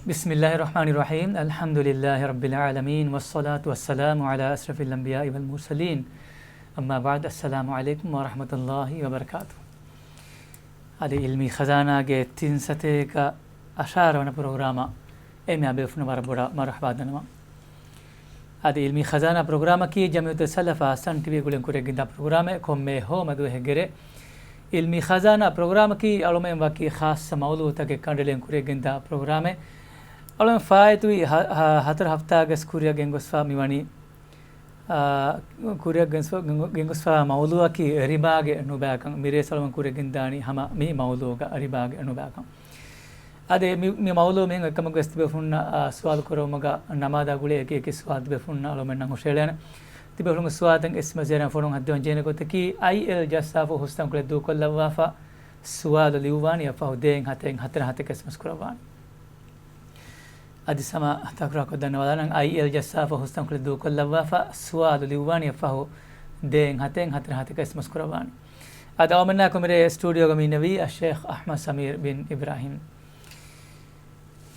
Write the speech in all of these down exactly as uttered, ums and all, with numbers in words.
بسم الله الرحمن الرحيم. الحمد لله رب العالمين، والصلاة والسلام على أشرف الأنبياء والمرسلين. أما بعد، السلام عليكم ورحمة الله وبركاته. އަދި އިލްމީ ޚަޒާނާގެ ތިން ސަތޭކަ އަށާރަ ވަނަ ޕްރޮގްރާމަށް އެންމެ ބޭފުޅުންނަށް ވަރަށް ބޮޑަށް މަރުޙަބާ ދަންނަވަން. އަދި އިލްމީ ޚަޒާނާ ޕްރޮގްރާމަކީ ޖަމިއްޔަތު ސަލަފާ ސަން ޓީވީ ގުޅެން ކުރިއަށް ގެންދާ ޕްރޮގްރާމެއް. ކޮންމެ ހޯ މަދުވެހެއްގެ ރޭ އިލްމީ ޚަޒާނާ ޕްރޮގްރާމަކީ އަޅުމެން ވަކި ޚާއްޞަ މައުޟޫޢުތަކެއް ކަނޑައެޅިގެން ކުރިއަށް ގެންދާ ޕްރޮގްރާމެއް. އަޅުމެން ފާއިތުވި ހަ-، ހަ-، ހަތަރު ހަފްތާގެ ކުރިއަށް ގެންގޮސްފަ މިވަނީ، އާ، ކުރިއަށް ގެންގޮސްފަ، ގެންގޮސްފަ މައުޟޫޢަކީ ރިބާގެ ނުބައިކަން. މިރޭ އަޅުމެން ކުރިއަށް ގެންދާނީ ހަމަ މި މައުޟޫޢުގަ ރިބާގެ ނުބައިކަން. އަދި މި، މި މައުޟޫޢު މިހެން އެކަމަށް ވެސް ތިބޭފުޅުންނަށް، އާ، ސުވާލު ކުރެވުމުގަ ނަމާދާ ގުޅޭ އެކި އެކި ސުވާލު ތިބޭފުޅުންނަށް އަޅުމެންނަށް ހުށައެޅޭނެ. ތިބޭފުޅުންގެ ސުވާލުތައް އެސްއެމްއެސް ޒަރިއައިން ފޮނުވަން ހައްދަވަން ޖެހޭނެ ގޮތަކީ، އައިއެލް ޖައްސާފަ ހުސްތަންކޮޅެއް ދޫކޮށްލައްވާފަ، ސުވާލު ލިޔުއްވާނީ އަށްފަހު ދޭއް ހަތެއް ހަތަރެއް ހަތެއް އެސްއެމްއެސް ކުރައްވާނެ. އަދި ހަމަ ތަކުރާރުކޮށް ދަންނަވާލާނަން، އައިއެލް ޖައްސާފަ ހުސްތަންކޮޅެއް ދޫކޮށްލައްވާފަ، ސުވާލު ލިޔުއްވާނީ އަށްފަހު ދޭއް ހަތެއް ހަތަރެއް ހަތެއް އެސްއެމްއެސް ކުރައްވާނެ. އަދި އަޅުމެންނާއެކު މިރޭ ސްޓޫޑިއޯގަ މި އިންނެވީ އައްޝޭޚް އަޙްމަދު ސަމީރު ބިން އިބްރާހީމް.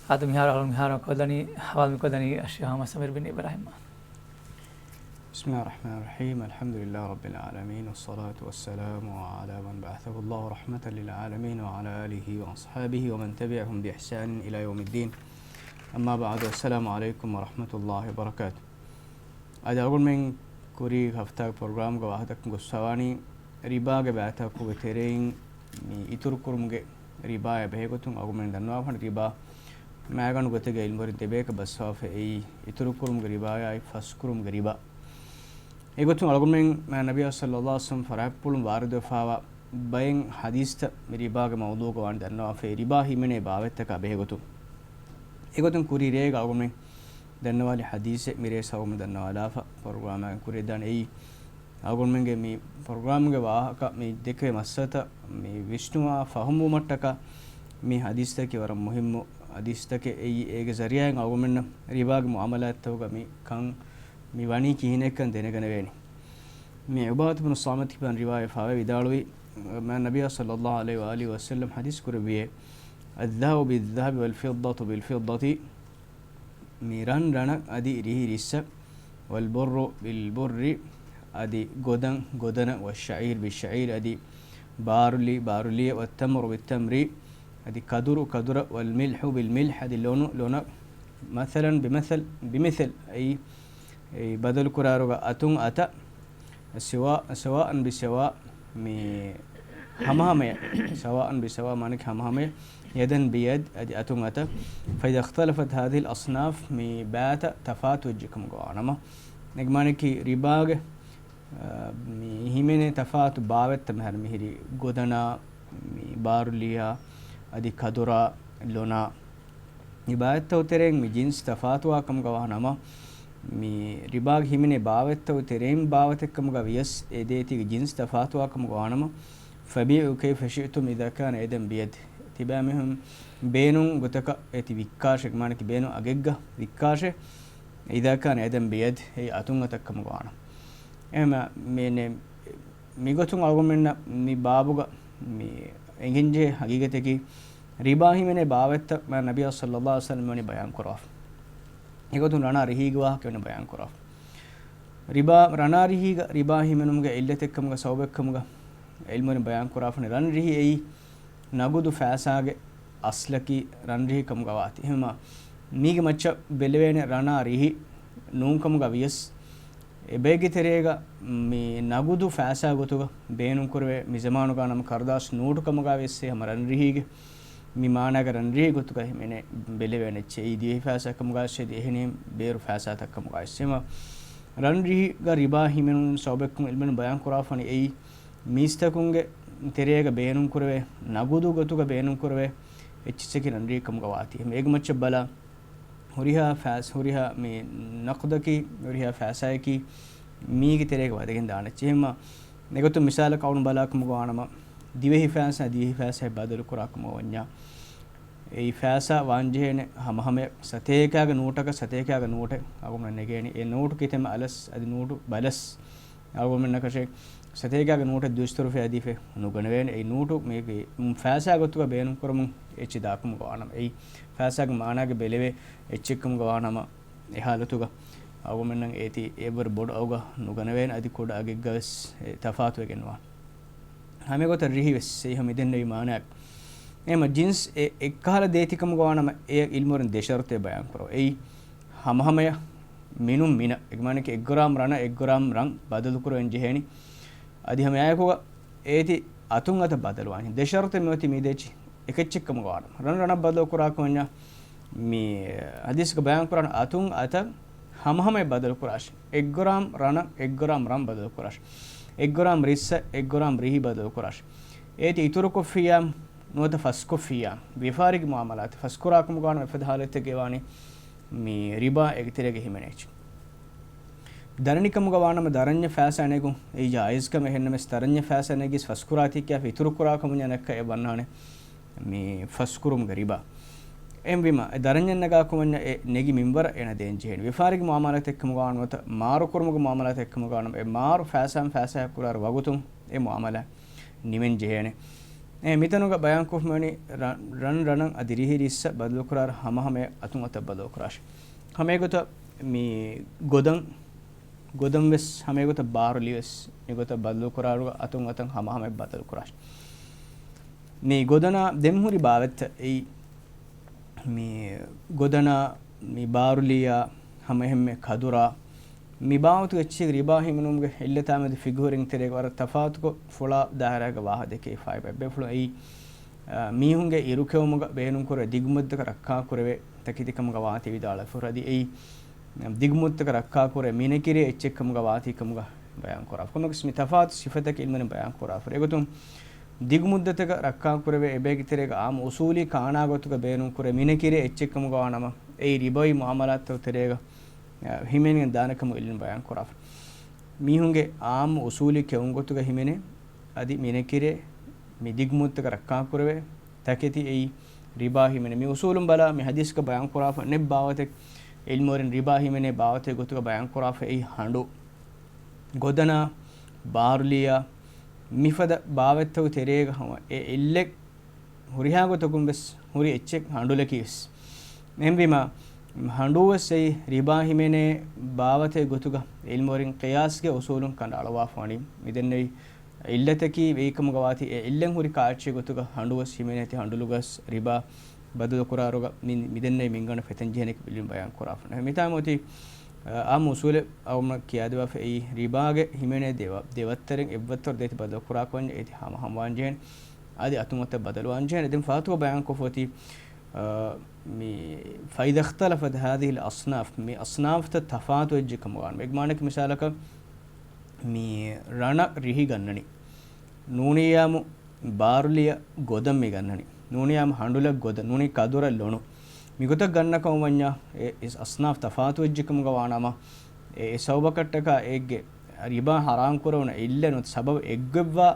އަދި މިހާރު އަޅުން މިހާރު ކޮށްލަނީ، ހަވާލު މިކޮށްލަނީ އައްޝޭޚް އަޙްމަދު ސަމީރު ބިން އިބްރާހީމް. بسم الله الرحمن الرحيم. الحمد لله رب العالمين، والصلاة والسلام على من بعثه الله رحمة للعالمين، وعلى آله وأصحابه ومن تبعهم بإحسان إلى يوم الدين. أما بعد، السلام عليكم ورحمة الله وبركاته. އަދި އަޅުގަނޑުމެން ކުރީ ހަފްތާގެ ޕްރޮގްރާމްގަ ވާހަކަ ދައްކަން ގޮސްފަވާނީ، ރިބާގެ ބައިތަކުގެ ތެރެއިން މި އިތުރުކުރުމުގެ ރިބާއާ ބެހޭގޮތުން. އަޅުގަނޑުމެން ދަންނަވާފަން، ރިބާ މައިގަނޑު ގޮތެއްގައި އިލްމުވެރިން ދެބޭކަށް ބައްސަވާފަ އެއީ އިތުރުކުރުމުގެ ރިބާއާއި ފަސްކުރުމުގެ ރިބާ. އެގޮތުން އަޅުގަނޑުމެން ނަބިއްޔާ ޞައްލައްލާހު ޢަލައިހި ވަސައްލަމަ ފަރާތްޕުޅުން ވާރިދުވެފަވާ ބައެއް ޙަދީޘްތައް މި ރިބާގެ މައުޟޫޢުގަ ވާން ދަންނަވާފައި، ރިބާ ހިމެނޭ ބާވަތްތަކާ ބެހޭގޮތުން. އެގޮތުން ކުރީ ރޭގަ އަޅުގަނޑުމެން ދަންނަވާލި ޙަދީޘެއް މިރޭ ސައުމު ދަންނަވާލާފަ ޕްރޮގްރާމާގެން ކުރިއަށްދާނެ. އެއީ އަޅުގަނޑުމެންގެ މި ޕްރޮގްރާމްގެ ވާހަކަ މި ދެކެވޭ މައްސަލަތައް މި ވިސްނުވާ ފަހުމުވުމަށްޓަކާ މި ޙަދީޘްތަކީ ވަރަށް މުހިއްމު ޙަދީޘްތަކެއް. އެއީ އޭގެ ޒަރީޢާއިން އަޅުގަނޑުމެންނަށް ރިބާގެ މުޢާމަލާތްތަކުގަ މި ކަން މި ވަނީ ކިހިނެއްކަން ދެނެގަނެވޭނެ. މި ޢުބާދަތު ބިން ޞާމިތު ކިބަން ރިވާޔަތް ވެފަވޭ ވިދާޅުވީ، މާތް ނަބިއްޔާ ޞައްލައްލާހު ޢަލައިހި ވަ އާލިހި ވަސައްލަމް ޙަދީޘް ކުރެއްވިއޭ، الذهب بالذهب والفضة بالفضة، މި ރަން ރަނަށް އަދި ރިހި ރިއްސަށް، والبر بالبر، އަދި ގޮދަން ގޮދަނަށް، والشعير بالشعير، އަދި ބާރުލީ ބާރުލީއަށް، والتمر بالتمر، އަދި ކަދުރު ކަދުރަށް، والملح بالملح، އަދި ލޮނު ލޮނަށް، مثلا بمثل، بمثل، އެއީ، އެއީ ބަދަލު ކުރާއިރުގަ އަތުން އަތަށް، سواء، سواء بسواء، މި ހަމަހަމަޔަށް، سواء بسواء މާނައަކީ ހަމަހަމަޔަށް، يدا بيد، އަދި އަތުން އަތަށް، فإذا اختلفت هذه الأصناف، މި ބައިތައް ތަފާތުވެއްޖެ ކަމުގަ ވާނަމަ، އޭގެ މާނައަކީ ރިބާގެ، އާ، މި ހިމެނޭ ތަފާތު ބާވަތްތައް މިހާރު މިހިރީ ގޮދަނާ، މި ބާރުލީއާ، އަދި ކަދުރާ، ލޮނާ، މި ބާވަތްތައް ތެރެއިން މި ޖިންސް ތަފާތުވާ ކަމުގަ ވާ ނަމަ، މި ރިބާގެ ހިމެނޭ ބާވަތްތައް ތެރެއިން ބާވަތެއް ކަމުގަ ވިޔަސް އެ ދޭތީގެ ޖިންސް ތަފާތުވާ ކަމުގަ ވާ ނަމަ، فبيعوا كيف شئتم إذا كان يدا بيد، ތިބާމީހުން ބޭނުން ގޮތަކަށް އޭތި ވިއްކާށޭ، މާނައަކީ ބޭނުން އަގެއްގަ ވިއްކާށޭ، إذا كان يدا بيد، އެއީ އަތުން އަތަށް ކަމުގަ ވާނަމަ. އެހެންމަ މި ނެ-، މިގޮތުން އަޅުގަނޑުމެންނަށް މި ބާބުގަ މި އެނގެންޖެހޭ ހަގީގަތަކީ، ރިބާ ހިމެނޭ ބާވަތްތައް މާތް ނަބިއްޔާ ޞައްލައްލާހު ޢަލައިހި ވަސައްލަމް ވަނީ ބަޔާން ކުރާފަ. އެގޮތުން ރަނާ ރިހީގެ ވާހަކަ ވަނީ ބަޔާން ކުރާފަ. ރިބާ، ރަނާ ރިހީގަ ރިބާ ހިމެނުމުގެ ޢިއްލަތެއްކަމުގަ ސަބަބެއްކަމުގަ ޢިލްމުވެރިން ބަޔާން ކުރާފަ ވަނީ ރަން ރިހި އެއީ ނަގުދު ފައިސާގެ އަސްލަކީ ރަން ރިހި ކަމުގަ ވާތީ. އެހެންމާ މީގެ މައްޗަށް ބެލެވޭނެ ރަނާ ރިހި ނޫން ކަމުގަ ވިޔަސް، އެބައެއްގެ ތެރޭގަ މި ނަގުދު ފައިސާ ގޮތުގަ ބޭނުންކުރެވޭ، މި ޒަމާނުގަ ނަމަ ކަރުދާސް ނޫޓު ކަމުގަ ވެސް ހަމަ ރަން ރިހީގެ މި މާނާގެ ރަން ރިހި ގޮތުގަ ހިމެނޭ ބެލެވޭނެ އެއްޗެއް. އެއީ ދިވެހި ފައިސާ ކަމުގަ ވެސް އެދި އެހެނީ ބޭރު ފައިސާތައް ކަމުގަ ވެސް. އެހެންމާ ރަން ރިހިގަ ރިބާ ހިމެނުން ސަބަބެއްކަން ޢިލްމުވެރިން ބަޔާން ކުރާފަ ވަނީ އެއީ މީސްތަކުންގެ ތެރޭގަ ބޭނުންކުރެވޭ، ނަގުދު ގޮތުގަ ބޭނުންކުރެވޭ އެއްޗިއްސަކީ ރަންރިހި ކަމުގަ ވާތީ. އެހެން އޭގެ މައްޗަށް ބަލާ، ހުރިހާ ފައިސް-، ހުރިހާ މި ނަޤުދަކީ، ހުރިހާ ފައިސާއަކީ މީގެ ތެރޭގަ ވަދެގެން ދާނެ އެއްޗެއް. އެހެންމާ އެގޮތުން މިސާލަކަށް އަޅުން ބަލާ ކަމުގަ ވާނަމަ، ދިވެހި ފައިސާ ދިވެހި ފައިސާއަށް ބަދަލު ކުރާ ކަމުގަ ވަންޏާ، އެއީ ފައިސާ ވާންޖެހޭނެ ހަމަހަމަޔަށް ސަތޭކައިގެ ނޯޓަކަށް ސަތޭކައިގެ ނޯޓެއް އަޅުގަނޑަށް ނެގޭނީ. އެ ނޯޓު ކިތަންމެ އަލަސް އަދި ނޯޓު ބަލަސް. އަޅުގަނޑުމެންނަކަށެއް ސަތޭކާގެ ނޯޓެއް ދުއިސައްތަ ރުފިޔާ ދީފަ ނުގަނެވޭނެ. އެއީ ނޯޓު މީގެ ފައިސާ ގޮތުގަ ބޭނުންކުރަމުން އެއްޗެއް ދާކަމުގަ ވާނަމަ، އެއީ ފައިސާގެ މާނާގެ ބެލެވޭ އެއްޗެއްކަމުގަ ވާނަމަ، އެ ހާލަތުގަ އަޅުގަނޑުމެންނަށް އޭތި އެއްވަރު ބޮޑު އަގުގަ ނުގަނެވޭނެ، އަދި ކުޑަ އަގެއްގަ ވެސް އެ ތަފާތުވެގެންވާނެ. ހަމައެގޮތަށް ރިހިވެސް އެއީ ހަމަ މިދެންނެވި މާނާއަކީ. އެހެންވީމަ ޖިންސް އެ އެއްކަހަލަ ދޭތިކަމުގަ ވާނަމަ، އެ އިލްމުވެރިން ދެ ޝަރުތެއް ބަޔާންކުރައްވާ. އެއީ ހަމަހަމަޔަށް މިނުން މިނަށް، އޭގެ މާނައަކީ އެއް ގްރާމް ރަނަށް އެއް ގްރާމް ރަން ބަދަލުކުރެވެން ޖެހޭނީ. އަދި ހަމައެއާއެކުގަ އޭތި އަތުން އަތަށް ބަދަލުވާނީ. ދެ ޝަރުތެއް މިއޮތީ މި ދޭތި އެކެއްޗެއްކަމުގަ ވާނަމަ. ރަން ރަނަށް ބަދަލުކުރާކަމަށް ވަންޏާ މި ހަދީސްގަ ބަޔާންކުރާނެ އަތުން އަތަށް ހަމަހަމަޔަށް ބަދަލުކުރާށި. އެއް ގްރާމް ރަނަށް އެއް ގްރާމް ރަން ބަދަލުކުރާށި. އެއް ގްރާމް ރިއްސަށް އެއް ގްރާމް ރިހި ބަދަލުކުރާށި. އޭތި އިތުރުކޮށްފިއްޔާ ނުވަތަ ފަސްކޮށްފިއްޔާ ވިޔަފާރީގެ މުއާމަލާތެއް ފަސްކުރާކަމުގަ ވާނަމަ އެފަދަ ހާލަތެއްގައި ވާނީ މި ރިބާ އޭގެ ތެރޭގަ ހިމެނޭ އެއްޗެއް. ދަރަނިކަމުގަ ވާނަމަ ދަރަންޏަށް ފައިސާ ނެގުން އެއީ ޖާއިޒްކަމެއް. އެހެންނަމަވެސް ދަރަންޏަށް ފައިސާ ނެގިޔަސް ފަސްކުރާތީކިޔާފަ އިތުރުކުރާކަމުން އަނެއްކާ އެ ވަންނާނެ މި ފަސްކުރުމުގެ ރިބާ. އެހެންވީމަ އެ ދަރަންޏަށް ނަގާކަމަށް ވަންޏާ އެ ނެގި މިންވަރަށް އޭނަ ދޭން ޖެހޭނެ. ވިޔަފާރީގެ މުއާމަލާތެއްކަމުގަ ވާނަމަ ނުވަތަ މާރުކުރުމުގެ މުއާމަލާތެއްކަމުގަ ވާނަމަ އެ މާރު ފައިސާއިން ފައިސާއަށް ކުރާއިރު ވަގުތުން އެ މުއާމަލާ ނިމެން ޖެހޭނެ. އެ މިތަނުގަ ބަޔާންކޮށްފަ މިވަނީ ރަ-، ރަން ރަނަށް އަދި ރިހި ރިއްސަށް ބަދަލުކުރާއިރު ހަމަހަމަޔަށް އަތުން އަތަށް ބަދަލުކުރާށި. ހަމައެގޮތަށް މި ގޮދަން، ގޮދަން ވެސް ހަމައެގޮތަށް ބާރުލީ ވެސް މިގޮތަށް ބަދަލުކުރާއިރު އަތުން އަތަށް ހަމަހަމަޔަށް ބަދަލުކުރާށި. މި ގޮދަނާ ދެން ހުރި ބާވަތްތައް އެއީ މި ގޮދަނާ މި ބާރުލީއާ ހަމައެހެންމެ ކަދުރާ މި ބާވަތުގެ އެއްޗެއް ރިބާ ހިމެނުމުގެ އިއްލަތާމެދު ފިގުހުރިން ތެރޭގަ ވަރަށް ތަފާތުކޮށް ފުޅާ ދާއިރާގެ ވާހަކަ ދެކެވިފައި އެއްބޭފުޅުން އެއީ، އާ، މީހުންގެ އިރުކެއުމުގަ ބޭނުންކުރެވޭ ދިގުމުއްދަތަކަށް ރައްކާކުރެވޭ ތަކެތިކަމުގަ ވާތީ ވިދާޅުވެފަ އަދި އެއީ، ދިގުމުއްދަތަކަށް ރައްކާކުރެވޭ މިނެކިރޭ އެއްޗެއްކަމުގަ ވާތީކަމުގަ ބަޔާންކުރާފަ. ކޮންމެވެސް މި ތަފާތު ސިފަތަކެއް އިލްމުވެރިން ބަޔާންކުރާފަ. އެގޮތުން ދިގުމުއްދަތަކަށް ރައްކާކުރެވޭ އެބައިގެ ތެރޭގަ އާއްމު އުސޫލީ ކާނާ ގޮތުގަ ބޭނުންކުރޭ މިނެކިރޭ އެއްޗެއްކަމުގަ ވާނަމަ، އެއީ ރިބަވީ މުއާމަލާތްތަކުގެ ތެރޭގަ، އަ، ހިމެނިގެން ދާނެކަމަށް އިލްމުވެރިން ބަޔާންކުރާފަ. މީހުންގެ އާއްމު އުސޫލީ ކެއުންގޮތުގަ ހިމެނޭ، އަދި މިނެކިރޭ މި ދިގުމުއްދަތަކަށް ރައްކާކުރެވޭ ތަކެތި އެއީ ރިބާ ހިމެނޭ. މި އުސޫލުން ބަލާ މި ހަދީސްގަ ބަޔާންކުރާފަ ނެތް ބާވަތެއް އިލްމުވެރިން ރިބާ ހިމެނޭ ބާވަތެއް ގޮތުގަ ބަޔާންކުރާފަ އެއީ ހަނޑޫ. ގޮދަނާ، ބާރުލީއާ، މިފަދަ ބާވަތްތަކުގެ ތެރޭގަ ހަމަ އެ އެއްލެއް ހުރިހާ ގޮތަކުން ވެސް ހުރި އެއްޗެއް ހަނޑުލަކީ ވެސް. އެހެންވީމަ، ހަނޑޫ ވެސް އެއީ ރިބާ ހިމެނޭ ބާވަތެއް ގޮތުގަ އިލްމުވެރިން ޤިޔާސްގެ އުސޫލުން ކަނޑައަޅުވާފަ ވަނީ. މިދެންނެވި އިއްލަތަކީ ވެއިކަމުގަ ވާތީ އެ އިއްލަތް ހުރި ކާއެއްޗެއް ގޮތުގަ ހަނޑޫ ވެސް ހިމެނޭތީ ހަނޑުލުގަސް ރިބާ ބަދަލުކުރާރުގަ މި، މިދެންނެވި މިންގަނޑަށް ފެތެންޖެހޭނެކަން އިލްމުވެރިން ބަޔާންކުރާފަ. މިތާ މިއޮތީ، އާ، އާއްމު އުސޫލެއް އަޅުގަނޑުމެން ކިޔާދެވާފަ އެއީ ރިބާގެ ހިމެނޭ ދެ ވަ-، ދެ ވައްތަރެއް އެއްވައްތަރު ދޭތި ބަދަލުކުރާކަމަށް އޭތި ހަމަ ހަމަވާން ޖެހޭނެ. އަދި އަތުން އަތަށް ބަދަލުވާން ޖެހޭނެ. ދެން ފާތުގަ ބަޔާންކޮށްފަ އޮތީ، އާ، މި فإذا اختلفت هذه الأصناف، މި އަޞްނާފްތައް ތަފާތުވެއްޖެ ކަމުގަ ވާނަމަ. އެގެ މާނައަކީ މިސާލަކަށް މި ރަނަށް ރިހި ގަންނަނީ. ނޫނިއްޔާމު ބާރުލިއަށް ގޮދަން މި ގަންނަނީ. ނޫނިއްޔާމު ހަނޑުލަށް ގޮދަން، ނޫނީ ކަދުރަށް ލޮނު. މިގޮތަށް ގަންނަކަމަށް ވަންޏާ، އެ އަޞްނާފް ތަފާތުވެއްޖެ ކަމުގަ ވާނަމަ، އެ، އެ ސަބަބަކަށްޓަކާ އޭގެ ރިބާ ޙަރާމް ކުރެވުނު އިއްލަތް ނުވަތަ ސަބަބު އެއްގޮތްވާ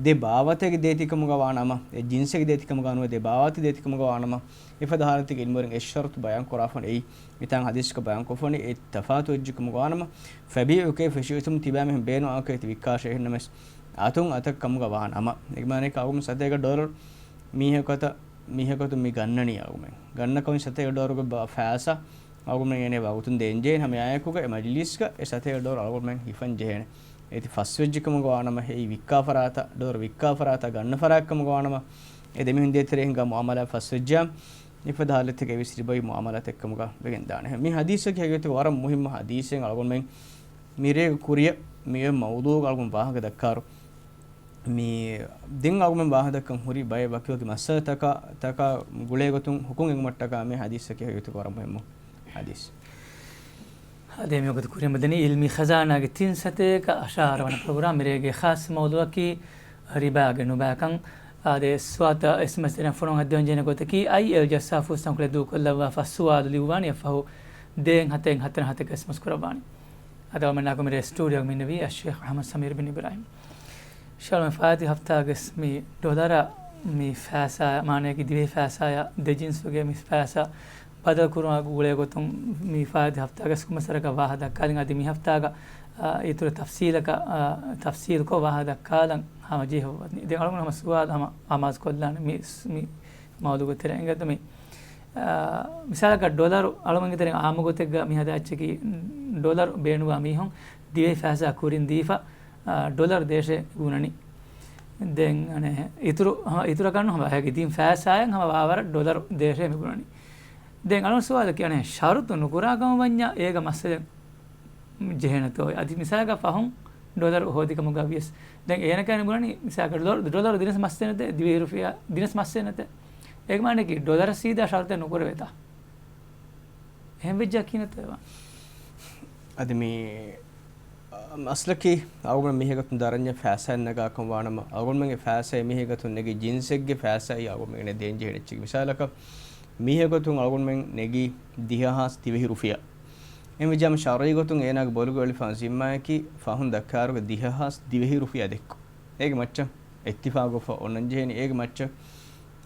ދެ ބާވަތެއްގެ ދޭތިކަމުގަ ވާނަމަ، އެ ޖިންސެއްގެ ދޭތިކަމުގަ ނުވެ ދެ ބާވަތެއް ދޭތިކަމުގަ ވާނަމަ، އެފަދަ ޙާލަތެއްގެ އިލްމުވެރިން އެއް ޝަރުޠު ބަޔާން ކުރާފަން އެއީ، މިތާނގަ ޙަދީޘްގަ ބަޔާން ކޮށްފަނީ އެ ތަފާތު ވެއްޖެ ކަމުގަ ވާނަމަ، فبيعوا كيف شئتم، ތިބާމެހެން ބޭނުން އާކަށް އޭތި ވިއްކާށޭ. އެހެންނަމަވެސް އަތުން އަތަށް ކަމުގަ ވާނަމަ، އެގެ މާނައަކީ އަޅުގަނޑު ސަތޭކަ ޑޮލަރު މީހަކު އަތަށް، މީހަކު އަތުން މި ގަންނަނީ އަޅުގަނޑުމެން. ގަންނަކަމަށް ސަތޭކަ ޑޮލަރުގެ ބަ-، ފައިސާ އަޅުގަނޑުމެން އޭނަ ވަގުތުން ދޭންޖެހޭނެ. ހަމައެއާއެކުގަ އެ މަޖިލީސްގަ އެ ސަތޭކަ ޑޮލަރު އަޅުގަނޑުމެން ހިފަން ޖެހޭނެ. އޭތި ފަސްވެއްޖެ ކަމުގަ ވާނަމަ، އެއީ ވިއްކާ ފަރާތަށް، ޑޮލަރު ވިއްކާ ފަރާތަށް ގަންނަ ފަރާތް ކަމުގަ ވާނަމަ، އެ ދެމީހުން ދޭތެރޭ ހިނގާ މުއާމަލާތް ފަސްވެއްޖެޔާ، އެފަދަ ޙާލަތެއްގައި ވެސް ރިބަވީ މުއާމަލާތެއް ކަމުގަ ވެގެން ދާނެ. މި ޙަދީޘަކީ ހަގީގަތުގަ ވަރަށް މުހިއްމު ޙަދީޘެއް. އަޅުގަނޑުމެން މިރޭގެ ކުރިއަށް މި އޮތް މައުޟޫޢުގަ އަޅުގަނޑު ވާހަކަ ދައްކާއިރު، މި ދެން އަޅުގަނޑުމެން ވާހަކަ ދައްކަން ހުރި ބައެއް ވަކިވަކި މައްސަލަތަކާ، ތަކާ ގުޅޭގޮތުން ހުކުމް އެނގުމަށްޓަކާ މި ޙަދީޘަކީ ހަގީގަތުގަ ވަރަށް މުހިއްމު ޙަދީޘް. އާދެ، މިވަގުތު ކުރިއަށް މިދަނީ ޢިލްމީ ޚަޒާނާގެ ތިން ސަތޭކަ އަށާރަ ވަނަ ޕްރޮގްރާމް. މިރޭގެ ޚާއްޞަ މައުޟޫޢަކީ ރިބާގެ ނުބައިކަން. އާދެ، ސުވާލުތައް އެސްއެމްއެސް ތެރެއިން ފޮނުވަން ހައްދަވަން ޖެހޭނެ ގޮތަކީ، އައިއެލް ޖައްސާފޫސް ތަންކޮޅެއް ދޫކޮށްލައްވާފަ ސުވާލު ލިޔުއްވާނީ އެއަށްފަހު ދޭއް ހަތެއް ހަތަރެއް ހަތެއް އެސްއެމްއެސް ކުރައްވާނީ. އަދި އަޅުގަނޑުމެންނާ މިރޭ ސްޓޫޑިއޯގަ މި އިންނެވީ އައްޝޭޚް އަޙްމަދު ސަމީރު ބިން އިބްރާހީމް. ޝާލުމެ ފާއިތު ހަފްތާގެ މި ޑޮލަރަށް މި ފައިސާ، މާނައަކީ ދިވެހި ފައިސާއާ ދެ ޖިންސުގެ މި ފައިސާ ބަދަލު ކުރުމާ ގުޅޭ ގޮތުން މި ފާއިތު ހަފްތާގެ ކޮންމެސް ވަރަކަށް ވާހަކަ ދައްކާލިން. އަދި މި ހަފްތާގަ އާ، އިތުރު ތަފްސީލަކަށް، އާ، ތަފްސީލްކޮށް ވާހަކަ ދައްކާލަން ހަމަޖެހިފަ ވަނީ. ދެން އަޅުގަނޑު ހަމަ ސުވާލު ހަމަ އާމާޒުކޮށްލާނެ މި، މި މައުޟޫގެ ތެރެއިން އެނގޭތޯ މި، އާ، މިސާލަކަށް ޑޮލަރު އަޅުގަނޑުގެ ތެރެއިން އާއްމު ގޮތެއްގަ މި ހަދާ އެއްޗަކީ، ޑޮލަރު ބޭނުންވާ މީހުން ދިވެހި ފައިސާ ކުރިން ދީފަ، އާ، ޑޮލަރު ދޭށޭ ބުނަނީ. ދެން އަނެއް އިތުރު، ހަމަ އިތުރަކަށް ނޫން ހަމަ އެގެ ދީން ފައިސާއަށް ހަމަ ވާވަރަށް ޑޮލަރު ދޭށޭ މި ބުނަނީ. ދެން އަޅުގަނޑު ސުވާލަކީ އަނެއް ޝަރުތު ނުކުރާ ކަމަށް ވަންޏާ އޭގަ މައްސަލަ ޖެހޭނެތޯ. އަދި މިސާލަކަށް ފަހުން ޑޮލަރު ހޯދި ކަމުގަ ވިޔަސް. ދެން އޭނަ ކައިން ބުނަނީ މިސާލަކަށް ޑޮލަރު، ޑޮލަރު ދިނަސް މައްސަލަ ނެތޭ، ދިވެހި ރުފިޔާ ދިނަސް މައްސަލަ ނެތޭ. އޭގެ މާނައަކީ ޑޮލަރަށް ސީދާ ޝަރުތެއް ނުކުރެވޭތާ. އެހެން ވެއްޖާ ކިހިނެއްތޯ އެވާން؟ އަދި މި، އަ، މައްސަލަކީ އަޅުގަނޑު މީހެއް ގޮތުން ދަރަންޏެއް ފައިސާއެއް ނަގާކަން ވާނަމަ، އަޅުގަނޑުމެންގެ ފައިސާއެއް މީހެއް ގޮތުން ނެގި ޖިންސެއްގެ ފައިސާއީ އަޅުގަނޑުމެން ދޭން ޖެހޭ އެއްޗެއް. މިސާލަކަށް މީހެއް ގޮތުން އަޅުގަނޑުމެން ނެގީ ދިހަ ހާސް ދިވެހި ރުފިޔާ. އެހެންވެއްޖާމަ ޝަރުއީ ގޮތުން އޭނާގެ ބޮލުގަ އެޅިފާން ޒިންމާއަކީ ފަހުން ދައްކާއިރުގަ ދިހަ ހާސް ދިވެހި ރުފިޔާ ދެއްކުން. އޭގެ މައްޗަށް އިއްތިފާގުވެފަ އޮންނަން ޖެހޭނީ. އޭގެ މައްޗަށް،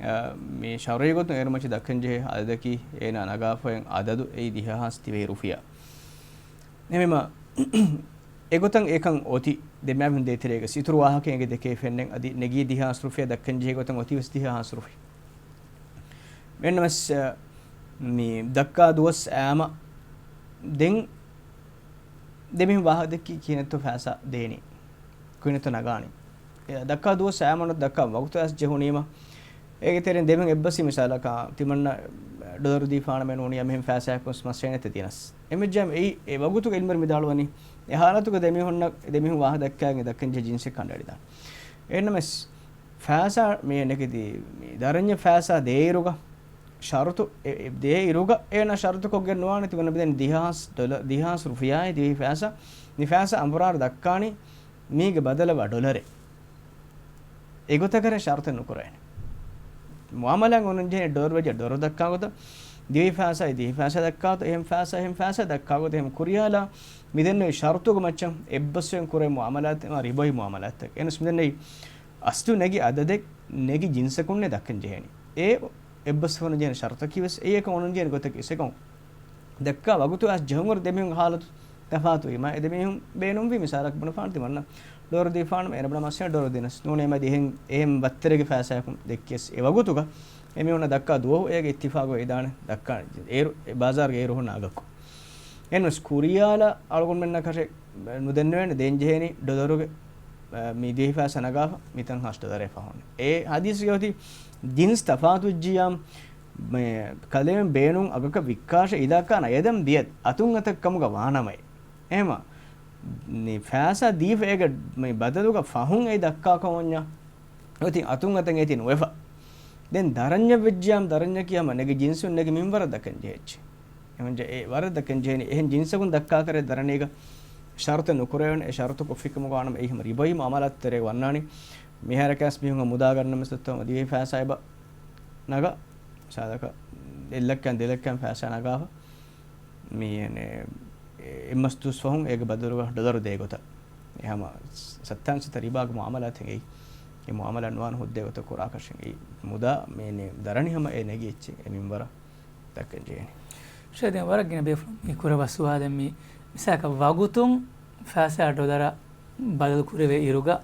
އާ، މި ޝަރުއީ ގޮތުން އޭރު މައްޗަށް ދައްކަން ޖެހޭ އަދަދަކީ އޭނާ ނަގާފައި އަދަދު އެއީ ދިހަ ހާސް ދިވެހި ރުފިޔާ. އެހެންވީމަ، އެގޮތަށް އެކަން އޮތީ ދެމާމެން ދޭތެރޭގަ އިތުރު ވާހަކައެއް އެނގޭ ދެކޭ ފެންނެން އަދި ނެގީ ދިހަ ހާސް ރުފިޔާ ދައްކަން ޖެހޭ ގޮތަށް އޮތީ ވެސް ދިހަ ހާސް ރުފިޔާ. އެހެންނަމަސް، އަ، މި ދައްކާ ދުވަސް އައިމަ ދެން ދެމީހުން ވާހަކަ ދެއްކީ ކިހިނެއްތޯ ފައިސާ ދޭނީ، ކިހިނެއްތޯ ނަގާނީ. އެ ދައްކާ ދުވަސް އައިމަ ދައްކާ ވަގުތު އައިސް ޖެހުނީމަ، އޭގެ ތެރެއިން ދެމީހުން އެއްބަސްވީ މިސާލަކަށް ތިމަންނަ ޑޮލަރު ދީފާނަމޭ ނޫނީ އެމީހުން ފައިސާއަކުން މަސް ހޭނެތެ ދިނަސް. އެމެއްޖާމަ އެއީ އެ ވަގުތުގެ އިލްމުވެރިން މިދާޅުވަނީ އެ ހާލަތުގަ ދެމީހުންނަށް، ދެމީހުން ވާހަކަ ދައްކާގެން ދައްކަން ޖެހޭ ޖިންސެއް ކަނޑައެޅިދާނެ. އެހެންނަމަސް ފައިސާ މި ނެގިދީ، މި ދަރަންޏަށް ފައިސާ ދޭއިރުގަ، ޝަރުތު އެ، އެ، ދޭއިރުގަ އޭނާ ޝަރުތުކޮށްގެން ނުވާނެ ތިމަންނަ މިދެން ދިހަ ހާސް ޑޮލަ، ދިހަ ހާސް ރުފިޔާއެއް ދިވެހި ފައިސާ، މި ފައިސާ އަނބުރާރަ ދައްކާނީ މީގެ ބަދަލަށް ވާ ޑޮލަރެއް. އެގޮތަކަށް ޝަރުތެއް ނުކުރޭނެ. މުއާމަލާތް އޮންނަން ޖެހޭ ޑޮލަރު ވެއްޖެ ޑޮލަރު ދައްކާ ގޮތަށް، ދިވެހި ފައިސާ ދިވެހި ފައިސާ ދައްކާ ގޮތަށް، އެހެން ފައިސާ އެހެން ފައިސާ ދައްކާ ގޮތަށް، އެހެން ކުރިޔާލާ މިދެންނެވި ޝަރުތުގެ މައްޗަށް އެއްބަސްވެގެން ކުރޭ މުއާމަލާތެއް ރިބަވީ މުއާމަލާތެއް. އެހެނަސް މިދެންނެވި އަސްލު ނެގި އަދަދެއް ނެގި ޖިންސަކުންނޭ ދައްކަން ޖެހޭނީ. އެ އެއްބަސްވެގެން ޖެހޭނެ ޝަރުތަކީ ވެސް އެއީ އެކަން އޮންނަން ޖެހޭނެ ގޮތަކީ އެކަން. ދައްކާ ވަގުތު އައިސް ޖެހުނު ދެމީހުން ހާލަތު ތަފާތުވީމަ، އެ ދެމީހުން ބޭނުންވީ މިސާލަކަށް ބުނެފާނަ ތިމަންނަ ޑޮލަރު ދީފާނަމަ އޭނަ ބުނަ މައްސަލަ ޑޮލަރު ދިނަސް ނޫނޭ މަ ދިހެން އެހެން ބައްތަރެއްގެ ފައިސާއަކުން ދެއްކިޔަސް އެ ވަގުތުގަ އެމީހުންނަށް ދައްކާ ދުވަހު އޭގެ އިއްތިފާގު ވެދާނެ ދައްކާ އޭރު ބާޒާރުގެ އޭރު ހުންނަ އަގަކު. އެހެންވެސް ކުރިޔާލާ އަޅުގަނޑުމެންނަށް ކަށެއް ނުދެންނެވޭނެ ދޭން ޖެހޭނީ ޑޮލަރުގެ، އަ، މި ދިވެހި ފައިސާ ނަގާފަ މިތަން ހާސް ޑޮލަރެއް ފަހުން. އެ ހަދީސްގަ އޮތީ ޖިންސް ތަފާތު ވެއްޖިއްޔާ މެ ކަލޭމެން ބޭނުން އަގަކަށް ވިއްކާށޭ އިދާ ކާނަ ޔަދަން ބިޔަދް އަތުން އަތަށް ކަމުގަ ވާނަމައޭ. އެހެމަ މި ފައިސާ ދީފަ އޭގެ މި ބަދަލުގަ ފަހުން އެ ދައްކާ ކަމަށް ވަންޏާ އޮތީ އަތުން އަތަށް އޭތި ނުވެފަ. ދެން ދަރަންޏަށް ވެއްޖިއްޔާމު ދަރަންޏަކީ ހަމަ ނެގި ޖިންސުން ނެގި މިންވަރަށް ދައްކަން ޖެހޭ އެއްޗެއް. އެހެން ޖެ-، އެ ވަރަށް ދައްކަން ޖެހޭނީ. އެހެން ޖިންސަކުން ދައްކާކަށް ދަރަނީގަ ޝަރުތެއް ނުކުރެވޭނެ. އެ ޝަރުތު ކޮށްފި ކަމުގަ ވާނަމަ އެއީ ހަމަ ރިބަވީ މުއާމަލާތު ތެރޭގަ ވަންނާނީ. މިހާރަކަސް މީހުން މުދާ ގަންނަ މަސައްތަ ހަމަ ދިވެހި ފައިސާ އެބަ ނަގާ. ސާދަކަ އެއް ލައްކައިން ދެ ލައްކައިން ފައިސާ ނަގާފަ. މި އެންމެ އެއްމަސް ދުވަސް ފަހުން އޭގެ ބަދަލުގަ ޑޮލަރު ދޭ ގޮތަށް. އެ ހަމަ ސައްތާން ސަތަ ރިބާގެ މުއާމަލާތެއް އެއީ. އެ މުއާމަލާ ނުވާން ހުއްދަ ގޮތަށް ކުރާކަށެއް އެއީ. މުދާ މި ދަރަނި ހަމަ އެ ނެގި އެއްޗެއް އެ މިންވަރަށް ދައްކަން ޖެހޭނެ. ޝޭ ދެން ވަރަށް ގިނަ ބޭފުޅުން މި ކުރައްވާ ސުވާލެއް މި. މިސާލަކަށް ވަގުތުން ފައިސާ ޑޮލަރަށް ބަދަލު ކުރެވޭ އިރުގަ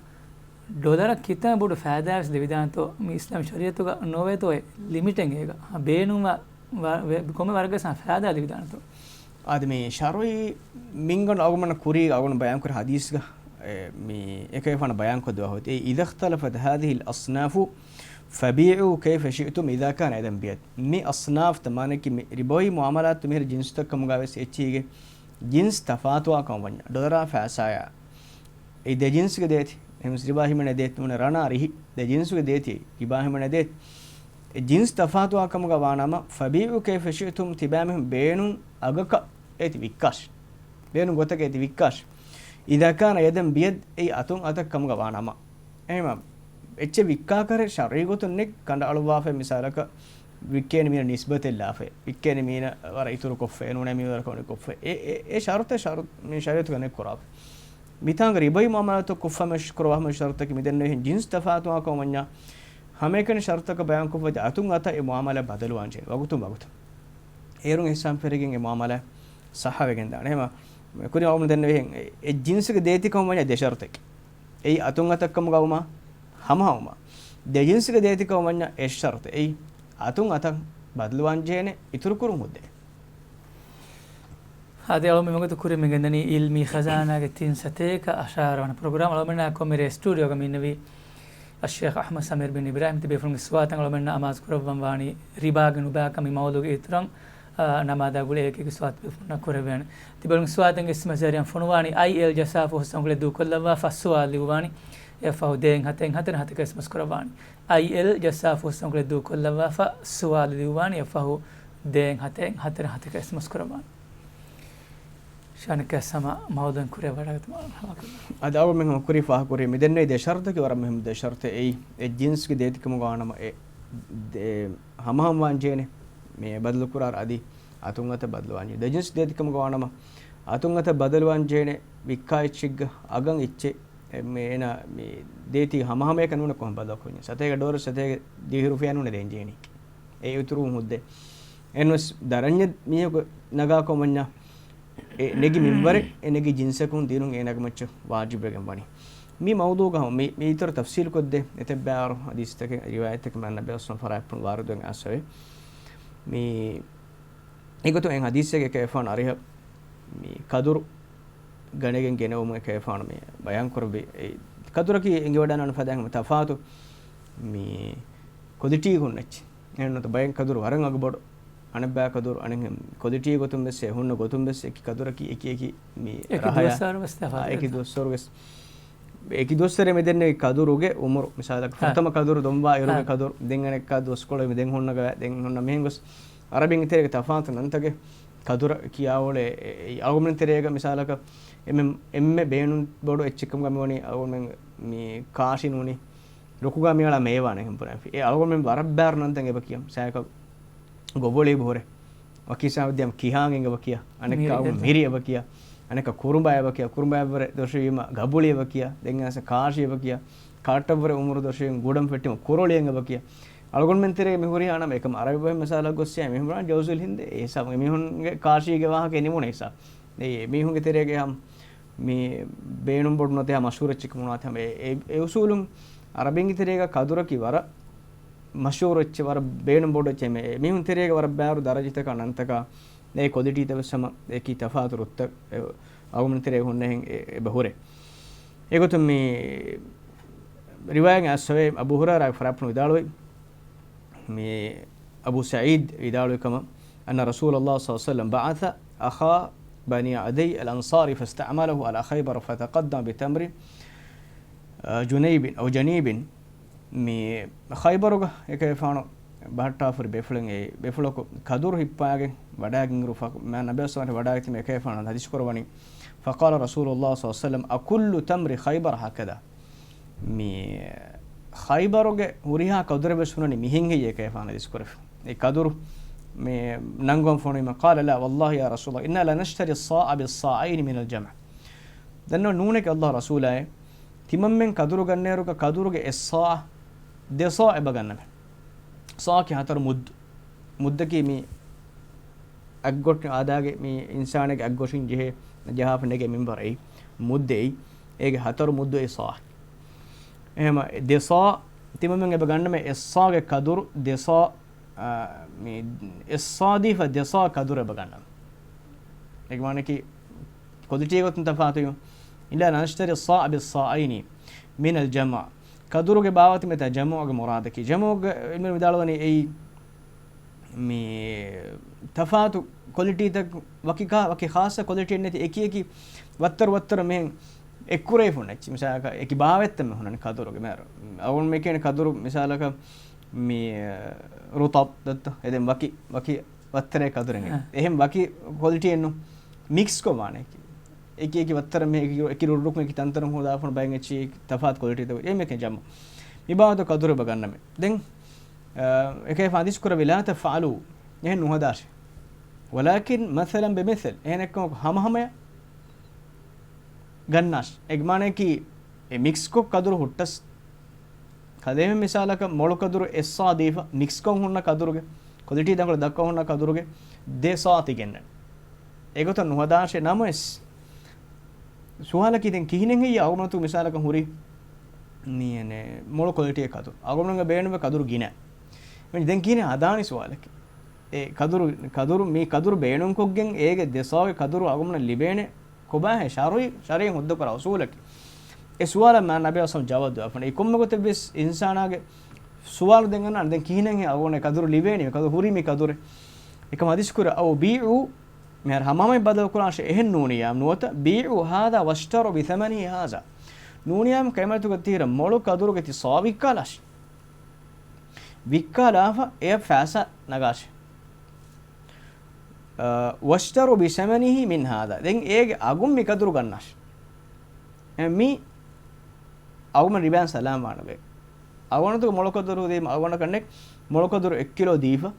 ޑޮލަރަށް ކިތަންމެ ބޮޑު ފައިދާވެސް ލިބިދާނެތޯ މި އިސްލާމީ ޝަރީއަތުގަ ނޯވޭތޯ އެ ލިމިޓެއް އޭގަ؟ ބޭނުންވާ ވަ-، ވެ-، ކޮންމެ ވަރަކަށް ފައިދާ ލިބިދާނެތޯ؟ އާދެ، މި ޝަރުއީ މިންގަނޑު އަޅުގަނޑު ކުރީ އަޅުގަނޑު ބަޔާންކުރި ހަދީސްގަ، އެ، މި އެކަލޭގެފާނު ބަޔާންކޮށްދެއްވާ ހުއްދަ، إذا اختلفت هذه الأصناف فبيعوا كيف شئتم إذا كان يدا بيد. މި އަޞްނާފްތައް މާނައަކީ މި ރިބަވީ މުއާމަލާތު މިހިރަ ޖިންސުތައް ކަމުގަ ވެސް އެއްޗީގެ ޖިންސް ތަފާތުވާ ކަމަށް ވަންޏާ، ޑޮލަރާ ފައިސާޔާ އެ ދެ ޖިންސުގެ ދޭތި، އެހެންވެސް ރިބާ ހިމެނޭ ދޭތި ނޫނޭ ރަނާ ރިހި، ދެ ޖިންސުގެ ދޭތި ރިބާ ހިމެނޭ ދޭތި. އެ ޖިންސް ތަފާތުވާ ކަމުގަ ވާނަމަ، فبيعوا كيف شئتم، ތިބާމީހުން ބޭނުން އަގަކަށް އޭތި ވިއްކާށި. ބޭނުން ގޮތަކަށް އޭތި ވިއްކާށި. إذا كان يدا بيد، އެއީ އަތުން އަތަށް ކަމުގަ ވާނަމަ. އެހެމަ، އެއްޗެއް ވިއްކާކަށެއް ޝަރުއީ ގޮތުން ނެތް ކަނޑައަޅުއްވާފައި މިސާލަކަށް ވިއްކޭނެ މީނަ ނިސްބަތެއް ލާފައި. ވިއްކޭނެ މީނަ ވަރަށް އިތުރު ކޮށްފައި، ނޫނޭ މީ ވަރަކަށް ކޮށްފައި. އެ، އެ، އެ ޝަރުތެއް ޝަރު-، މި ޝަރީއަތުގަ ނެތް ކުރާފަ. މިތާނގަ ރިބަވީ މުއާމަލާތު ކޮށްފަ މަށް ކުރަވާ ހަމަ ޝަރުތަކީ މިދެންނެވި ޖިންސް ތަފާތުވާ ކަމަށް ވަންޏާ، ހަމައެކަނި ޝަރުތަކަށް ބަޔާންކޮށްފައި އަތުން އަތަށް އެ މުއާމަލާ ބަދަލުވާން ޖެހޭ ވަގުތުން ވަގުތަށް. އޭރުން އިހްސާން ފެށިގެން އެ މުއާމަލާ ޞައްޙަވެގެން ދާނެ. އެހެމަ، ކުރިން އަޅުގަނޑު ދެންނެވިހެން، އެ ޖިންސުގެ ދޭތިކަމަށް ވަންޏާ ދެ ޝަރުތެއް. އެއީ އަތުން އަތަށް ކަމުގަ ވުމާ ހަމަހަމަ. ދެ ޖިންސުގެ ދޭތިކަމަށް ވަންޏާ އެއް ޝަރުތެއް. އެއީ އަތުން އަތަށް ބަދަލުވާން ޖެހޭނެ އިތުރުކުރުން ހުއްދައެއް. އާދެ، އަޅުގަނޑު މިވަގުތު ކުރިން މި ގެންދަނީ އިލްމީ ޚަޒާނާގެ ތިން ސަތޭކަ އަށާރަ ވަނަ ޕްރޮގްރާމް. އަޅުގަނޑުމެންނާ ކޮންމެ ސްޓޫޑިއޯގަ މި އިންނެވީ އައްޝޭޚް އަޙްމަދު ސަމީރު ބިން އިބްރާހިމް. ތިބޭފުޅުންގެ ސުވާލުތައް އަޅުގަނޑުމެންނަށް އަމާޒު ކުރައްވަން ވާނީ ރިބާގެ ނުބައިކަމާ މައުޟޫގެ އިތުރަށް، އާ، ނަމާދާ ގުޅޭ އެކި އެކި ސުވާލު ތިބޭފުޅުންނަށް ކުރެވޭނެ. ތިބޭފުޅުންގެ ސުވާލުތައް އިސްމަސް ޖާރިއަށް ފޮނުވާނީ އައިއެލް ޖައްސާފަ ހުސް އަނގުޅެއް ދޫކޮށްލައްވާފަ ސުވާލު ލިޔުއްވާނީ އެއަށްފަހު ދޭއް ހަތެއް ހަތަރެއް ހަތަކަށް އެސްއެމްއެސް ކުރައްވާނީ. އައިއެލް ޖައްސާފަ ހުސް އަނގުޅެއް ދޫކޮށްލައްވާފަ ސުވާލު ލިޔުއްވާނީ އެއަށްފަހު ދޭއް ހަތެއް ހަތަރެއް ހަތަކަށް އެސްއެމްއެސް ކުރައްވާނީ. ޝާނިކް އައިސް ހަމަ މައުޟޫއިން ކުރިއަށް ވަޑައިގަތުމަށް ހަވާލު ކުރަން. އަދި އަޅުގަނޑުމެން ހަމަ ކުރިން ފާހަގަކުރި މި ދެންނެވި ދެ ޝަރުތަކީ ވަރަށް މުހިއްމު ދެ ޝަރުތެއް. އެއީ އެއް ޖިންސްގެ ދޭތިކަމުގަ ވާނަމަ އެ ދޭ ހަމަހަމަ ވާން ޖެހޭނެ މި ބަދަލުކުރާ އަދި އަތުން އަތަށް ބަދަލުވާން ޖެހޭ. ދެ ޖިންސް ދޭތިކަމުގަ ވާނަމަ އަތުން އަތަށް ބަދަލުވާން ޖެހޭނެ ވިއްކާ އެއްޗެއްގަ އަގަން އެއްޗެއް އެ، މި އޭނާ މި ދޭތީ ހަމަހަމަޔަކަށް ނޫން ކޮން ބަދަލުކުރަން. ސަތޭކަ ޑޮލަރު ސަތޭކަ ދިވެހި ރުފިޔާ ނޫން ދޭން ޖެހެނީ. އެ އިތުރު ހުއްދަ. އެހެންވެސް ދަރަންޏެއް މީހަކު ނަގާ ކަމަށް ވަންޏާ އެ ނެގި މިންވަރެއް އެ ނެގި ޖިންސަކުން ދީނުން އޭނާގެ މައްޗަށް ވާޖިބުވެގެން ވަނީ. މި މައުޟޫގަ ހަމަ މި، މި އިތުރަށް ތަފްސީލު ކޮށްދޭ އެތައް ބައިވަރު ހަދީސްތަކެއް ރިވާޔަތްތަކެއް މާތް ނަބިއްޔާ ސައްލައްލާހު އަލައިހި ވަސައްލަމަ ފަރާތްޕުޅުން ވާރިދުވެގެން އައިސްފަވޭ. މި އެގޮތުން އެ ހަދީސެއްގަ އެކަލޭގެފާނު އަރިހަށް މި ކަދުރު ގަނެގެން ގެނެވުމުން އެކަލޭގެފާނު މި ބަޔާން ކުރެއްވި. އެ ކަދުރަކީ އެނގިވަޑައިގަންނަވާނެ ފަދައިން ހަމަ ތަފާތު މި ކޮލިޓީގަ ހުންނަ އެއްޗެއް. އެހެންނުތަ ބައެއް ކަދުރު ވަރަށް އަގުބޮޑު. އަނެއްބައި ކަދުރު އަނެއް ކޮލިޓީ ގޮތުން ވެސް އެ ހުންނަ ގޮތުން ވެސް އެކި ކަދުރަކީ އެކި އެކި މި އެކި ރަހަޔާ. ދުވަސްވަރު ވެސް ތަފާތު އާ، އެކި ވެސް. ދުވަސްވަރު ވެސް. އެކި ދުވަސްވަރެއް މި ދެންނެވި ކަދުރުގެ އުމުރު. މިސާލަކަށް ހާ. ފުރަތަމަ ކަދުރު، ދޮންބާ އިރުގެ ހާ. ކަދުރު، ދެން އަނެއްކާ ދުވަސްކޮޅު މި ދެން ހުންނަ ގަ، ދެން ހުންނަ މިހެން ގޮސް އަރަބިންގެ ތެރޭގަ ތަފާތު ނަންތަކެއް ކަދުރަށް ކިޔާ އުޅޭ. އެ، އެ، އަޅުގަނޑުމެން ތެރޭގަ މިސާލަކަށް އެންމެ، އެންމެ ބޭނުން ބޮޑު އެއްޗެއް ކަމުގަ މިވަނީ އަޅުގަނޑުމެން މި ކާށި ނޫނީ ރުކުގަ މިއަޅާ މޭވާނެ ހެން ބުނާފި. އެ އަޅުގަނޑުމެން ވަރަށް ބާރު ނަންތައް އެބަ ކިޔަން. ސާކަ ގޮބޮޅި އެބަ ހުރޭ. ވަކި ސާބަދިޔަމް ކިހާން އެނގެ އެބަ ކިޔާ. އަނެއްކާ މިރި އެބަ ކިޔާ. އަނެއްކާ ކުރުނބާ އެބަ ކިޔާ. ކުރުނބާ އެއްވަރެ ދޮށީމަ ގަބުޅި އެބަ ކިޔާ. ދެން އަސަ ކާށި އެބަ ކިޔާ. ކާށަށްވަރެ އުމުރު ދޮށީމަ ގުޑަން ފެއްޓީމަ ކުރޮޅި އެނގެ އެބަ ކިޔާ. އަޅުގަނޑުމެން ތެރޭ މި ހުރި އަނަމ އެކަމް އަރަބި ބަހެއް މަސާލަ ގޮއްސިޔާ މިހުން ޖައުޒުލް ހިންދެ އެ ހިސާބު. މީހުންގެ ކާށީގެ ވާހަކަ ނިމުނެ ހިސާބު. އެ މީހުންގެ ތެރޭގެ ހަމަ މި ބޭނުން ބޮޑު ނުވަތަ ހަމަ މަޝްހޫރު އެއްޗެއް ކަމުނުވާތީ ހަމަ އެ، އެ، އެ އުސޫލުން އަރަބިންގެ ތެރޭގަ ކަދުރަކީ ވަރަށް މަޝްހޫރު އެއްޗެއް، ވަރަށް ބޭނުން ބޮޑު އެއްޗެއް. މި، އެ މީހުން ތެރޭގަ ވަރަށް ބާރު ދަރަޖަތަކާ ނަންތަކާ އެ ކޮލިޓީތައް ވެސް ހަމަ އެކި ތަފާތު ރުއްތައް އެ އަޅުގަނޑު ތެރޭ ހުންނަހެން އެ، އެބަ ހުރޭ. އެގޮތުން މި ރިވާޔަތް އައިސްފަވޭ އަބޫ ހުރައިރާ ފަރާތްޕުޅުން ވިދާޅުވި. މި އަބޫ ސަޢީދު ވިދާޅުވި ކަމަށް، أن رسول الله صلى الله عليه وسلم بعث أخا بني عدي الأنصاري فاستعمله على خيبر فتقدم بتمر، آه، جنيب أو جنيب. މި ޚައިބަރުގަ އެކަލޭގެފާނު ބަހައްޓާފަ ހުރި ބޭފުޅެއް، އެ ބޭފުޅަކު ކަދުރު ހިއްޕައިގެން ވަޑައިގެން އިރު މާތް ނަބިއްޔާ ސައްލައްލާހު ޢަލައިހި ވަސައްލަމަ ވަޑައިގަތީމަ އެކަލޭގެފާނު ޙަދީޘް ކުރައްވަނީ، فقال رسول الله صلى الله عليه وسلم أكل تمر خيبر هكذا. މި ޚައިބަރުގެ ހުރިހާ ކަދުރެއް ވެސް ހުންނަނީ މިހެން ހެއްޔޭ ކަލޭގެފާނު ޙަދީޘް ކުރެފަ. އެ ކަދުރު މި ނަންގަވަން ފޮނުވީމަ، قال لا والله يا رسول الله إنا لنشتري الصاع بالصاعين من الجمع. ދަންނަވަން ނޫނޭ އައްލާހު ރަސޫލާއޭ، ތިމަންމެން ކަދުރު ގަންނައިރުގަ ކަދުރުގެ އެއް ޞާޢަށް ދެ ޞާޢަށް އެބަ ގަންނަމޭ. ޞާޢަކީ ހަތަރު މުއްދު. މުއްދަކީ މި އަތްގޮށި އާދާގެ މި އިންސާނެއްގެ އަތްގޮށިން ޖެހޭ ޖަހާފަ ނެގޭ މިންވަރު އެއީ މުއްދެއް. އޭގެ ހަތަރު މުއްދު އެއީ ޞާޢު. އެހެމަ ދެ ޞާޢު ތިމަންމެން އެބަ ގަންނަމޭ އެއް ޞާޢުގެ ކަދުރު ދެ ޞާޢު، އާ، މި އެއް ޞާޢު ދީފަ ދެ ޞާޢު ކަދުރު އެބަ ގަންނަމޭ. އޭގެ މާނައަކީ ކޮލިޓީ ގޮތުން ތަފާތު. إنا لنشتري الصاع بالصاعين من الجمع. ކަދުރުގެ ބާވަތު މިތާ ޖަމުޢުގެ މުރާދަކީ. ޖަމުޢުގެ ޢިލްމުން ވިދާޅުވަނީ އެއީ މި ތަފާތު ކޮލިޓީތައް ވަކި ކާ-، ވަކި ޚާއްޞަ ކޮލިޓީއެއް ނެތި އެކި އެކި ވައްތަރު ވައްތަރު މިހެން އެއްކުރެވިފަ ހުންނަ އެއްޗެއް. މިސާލަކަށް އެކި ބާވަތްތައް މި ހުންނަނީ ކަދުރުގެ މޭރު. އަޅުގަނޑު މި ކިޔަނީ ކަދުރު މިސާލަކަށް މި ރުޠަބް ދައްތަ. އެ ދެން ވަކި، ވަކި ވައްތަރޭ ކަދުރެއް. އަ. އެހެން ވަކި ކޮލިޓީއެއްނު. މިކްސްކޮށް ވާނެ. އެކި އެކި ވައްތަރަށް މި އެކި، އެކި ރުއްރުކުން އެކި ތަންތަނުން ހޯދާފަ ހުންނަ ބައެއް އެއްޗެއް ތަފާތު ކޮލިޓީތައް. އެ މެކެ ޖަމު. މި ބާވަތު ކަދުރު އެބަ ގަންނަމޭ. ދެން، އަ، އެކަލޭގެފާނު ޙަދީޘް ކުރެއްވި لا تفعلوا. އެހެން ނުހަދާށޭ. ولكن مثلا بمثل. އެހެނެއްކަމަކު ހަމަހަމަޔަށް ގަންނާށި. އޭގެ މާނައަކީ އެ މިކްސްކޮށް ކަދުރު ހުއްޓަސް. ކަލޭމެން މިސާލަކަށް މޮޅު ކަދުރު އެއް ޞާޢު ދީފަ، މިކްސްކޮށް ހުންނަ ކަދުރުގެ، ކޮލިޓީ ދަނގަޅު ދައްކަ ހުންނަ ކަދުރުގެ ދެ ޞާޢު ތި ގެންނަން. އެގޮތަށް ނުހަދާށޭ ނަމަވެސް، ސުވާލަކީ ދެން ކިހިނެއް ހެއްޔާ އަޅުގަނޑު މިސާލަކަށް ހުރީ މި އެނެ މޮޅު ކޮލިޓީއެއް ކަދުރު. އަޅުގަނޑުގެ ބޭނުމެއް ކަދުރު ގިނަ. ދެން ކިހިނެއް ހަދާނީ ސުވާލަކީ. އެ ކަދުރު، ކަދުރު، މި ކަދުރު ބޭނުންކޮށްގެން އޭގެ ދެ ސާވި ކަދުރު އަޅުގަނޑަށް ލިބޭނެ ކޮބާހޭ؟ ޝަރުޢީ، ޝަރީޢަތުން ހުއްދަކުރާ އުސޫލަކީ. އެ ސުވާލަށް މާ ނަބީ އަސްލަމް ޖަވާބު ދެއްވާފަ. އެ ކޮންމެ ގޮތެއްވެސް އިންސާނާގެ ސުވާލު ދެން އަންނާނެ. ދެން ކިހިނެއް އަޅުގަނޑު ކަދުރު ލިބޭނީ؟ ކަދުރު ހުރީ މި ކަދުރެއް. އެކަމަށް ޙަދީޘް ކުރެ، އައު ބީޢު، މިހާރު ހަމަހަމައަށް ބަދަލު ކުރާށޭ، އެހެން ނޫނިއްޔާ ނުވަތަ، ބީޢު ހާޛާ ވަޝްތަރު ބިޘަމަނިހި ހާޛާ. ނޫނިއްޔާ ކައިމަތުގަ ތީރަ މޮޅު ކަދުރުގެ ތި ސާވި ވިއްކާލާށޭ. ވިއްކާލާފަ އެ ފައިސާ ނަގާށޭ. އަ، ވަޝްތަރު ބިޘަމަނިހި މިން ހާޛާ. ދެން އޭގެ އަގުން މި ކަދުރު ގަންނާށޭ. އެ މި އަޅުގަނޑު ރިބާއިން ސަލާމަތްވާނެ ބޭ. އަޅުގަނޑު މޮޅު ކަދުރު ދީމަ އަޅުގަނޑަކަށް ނެ، މޮޅު ކަދުރު އެއް ކިލޯ ދީފަ،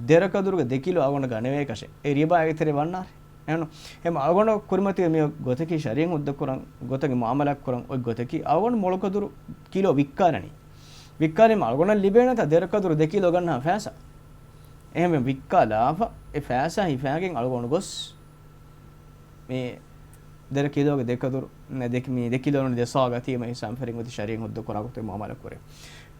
ދެރަ ކަދުރުގެ ދެ ކިލޯ އަޅުގަނޑު ގަނެވޭކަށެއް. އެ ރިބާ އޭގެ ތެރޭ ވަންނާށޭ. އެހެން އަޅުގަނޑު ކުރިމަތީގަ މި ގޮތަކީ ޝަރީޢަތުން ހުއްދަ ކުރަން ގޮތަކީ މުޢާމަލާތް ކުރަން އޮތް ގޮތަކީ އަޅުގަނޑު މޮޅު ކަދުރު ކިލޯ ވިއްކާލަނީ. ވިއްކާލީމަ އަޅުގަނޑަށް ލިބޭނެތާ ދެރަ ކަދުރު ދެ ކިލޯ ގަންނަ ފައިސާ. އެހެންވެ ވިއްކާލާފަ އެ ފައިސާ ހިފާގެން އަޅުގަނޑު ގޮސް މި ދެރަ ކިލޯގެ ދެ ކަދުރު، ނެ، ދެ، މި ދެ ކިލޯ ނޫނީ ދެ ސާ ގަތީމަ ހިސާބު ފެރިން އޮތީ ޝަރީޢަތުން ހުއްދަ ކުރާ ގޮތެއް މުޢާމަލާ ކުރޭ.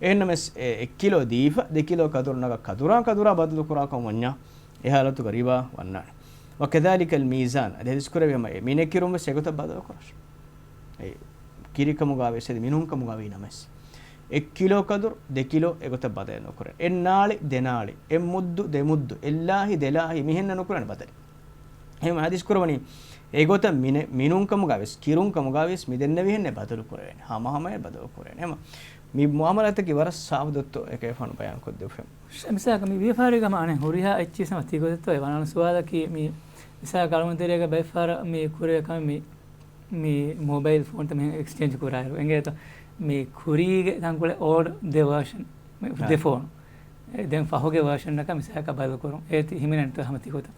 އެހެންނަމަވެސް އެ އެއް ކިލޯ ދީފަ ދެ ކިލޯ ކަދުރު ނަގާ ކަދުރާ ކަދުރާ ބަދަލު ކުރާ ކަމަށް ވަންޏާ އެ ހާލަތުގަ ރިބާ ވަންނާނެ. وكذلك الميزان، އަދި ޙަދީޘް ކުރެއްވި ހަމަ އެ މިނެއް ކިރުން ވެސް އެގޮތަށް ބަދަލު ކުރާށޭ. އެ ކިރިކަމުގަ ވެސް އަދި މިނުންކަމުގަ ވީ ނަމަވެސް، އެއް ކިލޯ ކަދުރު ދެ ކިލޯ އެގޮތަށް ބަދަލު ނުކުރޭ. އެއް ނާޅި ދެ ނާޅި، އެއް މުއްދު ދެ މުއްދު، އެއް ލާހި ދެ ލާހި، މިހެންނަށް ނުކުރާނެ ބަދަލެއް. އެހެން ޙަދީޘް ކުރަވަނީ އެގޮތަށް މިނެ-، މިނުންކަމުގަ ވެސް، ކިރުންކަމުގަ ވެސް މި ދެންނެވިހެންނެއް ބަދަލު ކުރެވޭނެ. ހަމަހަމަޔަށް ބަދަލު ކުރެވޭނެ. ހަމަ މި މުޢާމަލާތަކީ ވަރަށް ސާފު ދޮއްތޯ އެކައިފާނު ބަޔާން ކޮށްދެއްވެ. މިސާލަކަށް މި ވިޔަފާރީގަ މާނަ ހުރިހާ އެއްޗިއްސަމަ ތިގޮތަށްތޯ އެ ވަނާނެ ސުވާލަކީ މި މިސާލަކަށް އަޅުގަނޑު ތެރޭގަ ބައެއްފަހަރަށް މި ކުރެވޭ ކަމެއް މި، މި މޮބައިލް ފޯންތައް މިހެން އެކްސްޗޭންޖް ކުރާއިރު އެނގޭތޯ މި ކުރީގެ ތަންކޮޅެއް އޯލްޑް ދެ ވާޝަން، މި ދެ އާ. ފޯނު. އެ ދެން ފަހުގެ ވާޝަންއަކަށް މިސާލަކަށް ބަދަލު ކުރުން. އޭ ތި ހިމެނޭނެތޯ ހަމަ ތިގޮތަށް؟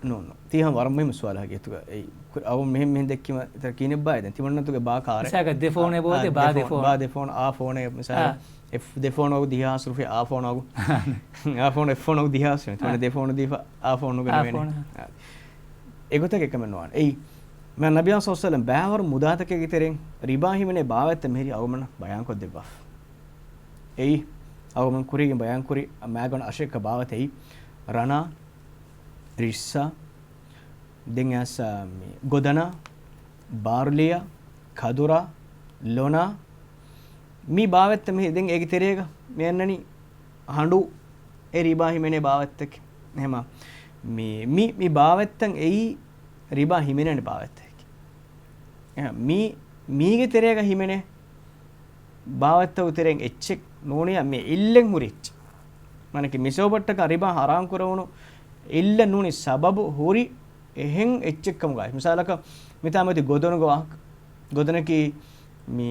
ނޫން، ނޫން. ތީ ހަމަ ވަރަށް މުހިއްމު ސުވާލެއް ހަގީގަތުގަ. އެ ކު-، އަވަން މިހެން، މިހެން ދެއްކީމަ ތަ ކިހިނެއްބާ ދެން ތިމަންނަތުގެ ބާ ކާރެއް؟ މިސާލަކަށް ދެ ފޯނެއް އާ، ބޯތެ، އާ، ބާ ދެ ދެ ފޯނު. ފޯނު، އާ ފޯނެއް މިސާލަކަށް. އާ. އެ ދެ ފޯނު އަގު ދިހަ ހާސް ރުފިޔާ، އާ ފޯނު އަގު. އާ ފޯނު އެއް ފޯނު އަގު ދިހަ ހާސް ރުފިޔާ. ތިމަން އާ. ދެ ފޯނު ދީފަ، އާ ފޯނު އާ ނުގަނެވޭނެ. ފޯނު. އާ. އެގޮތަކަށް އެކަމެއް ނުވާނެ. އެއީ، މާ ނަބީ ސައްލަﷲ ޢަލައިހި ވަސައްލަމަ ބައިވަރު މުދާތަކެއްގެ ތެރެއިން ރިބާ ހިމެނޭ ބާވަތްތައް މިހިރީ އަޅުގަނޑުމެންނަށް ބަޔާންކޮށްދެއްވާފަ. އެއީ، އަޅުގަނޑު ކުރީގެން ބަޔާންކުރި މާގަނޑު އަށެއްކަ ބާވަތެއް ރަނާ، ރިއްސާ، ދެން އައިސް މި ގޮދަނާ، ބާރުލީއާ، ކަދުރާ، ލޮނާ، މި ބާވަތްތައް މި ދެން އޭގެ ތެރޭގަ މި އަންނަނީ ހަނޑޫ އެ ރިބާ ހިމެނޭ ބާވަތްތަކެއް. އެހެމަ މި، މި، މި ބާވަތްތައް އެއީ ރިބާ ހިމެނޭނެ ބާވަތްތަކެއް. އެހެން މި، މީގެ ތެރޭގަ ހިމެނޭ ބާވަތްތަކުގެ ތެރެއިން އެއްޗެއް ނޫނިއްޔާ މި އިއްލެން ހުރި އެއްޗެއް. މާނަކީ މި ސަބަބަށްޓަކާ ރިބާ ހަރާން ކުރެވުނު އިއްލަ ނޫނީ ސަބަބު ހުރި އެހެން އެއްޗެއް ކަމުގައި. މިސާލަކަށް މިތާ މިއޮތީ ގޮދޮނުގެ ވާހަކަ. ގޮދަނަކީ މި،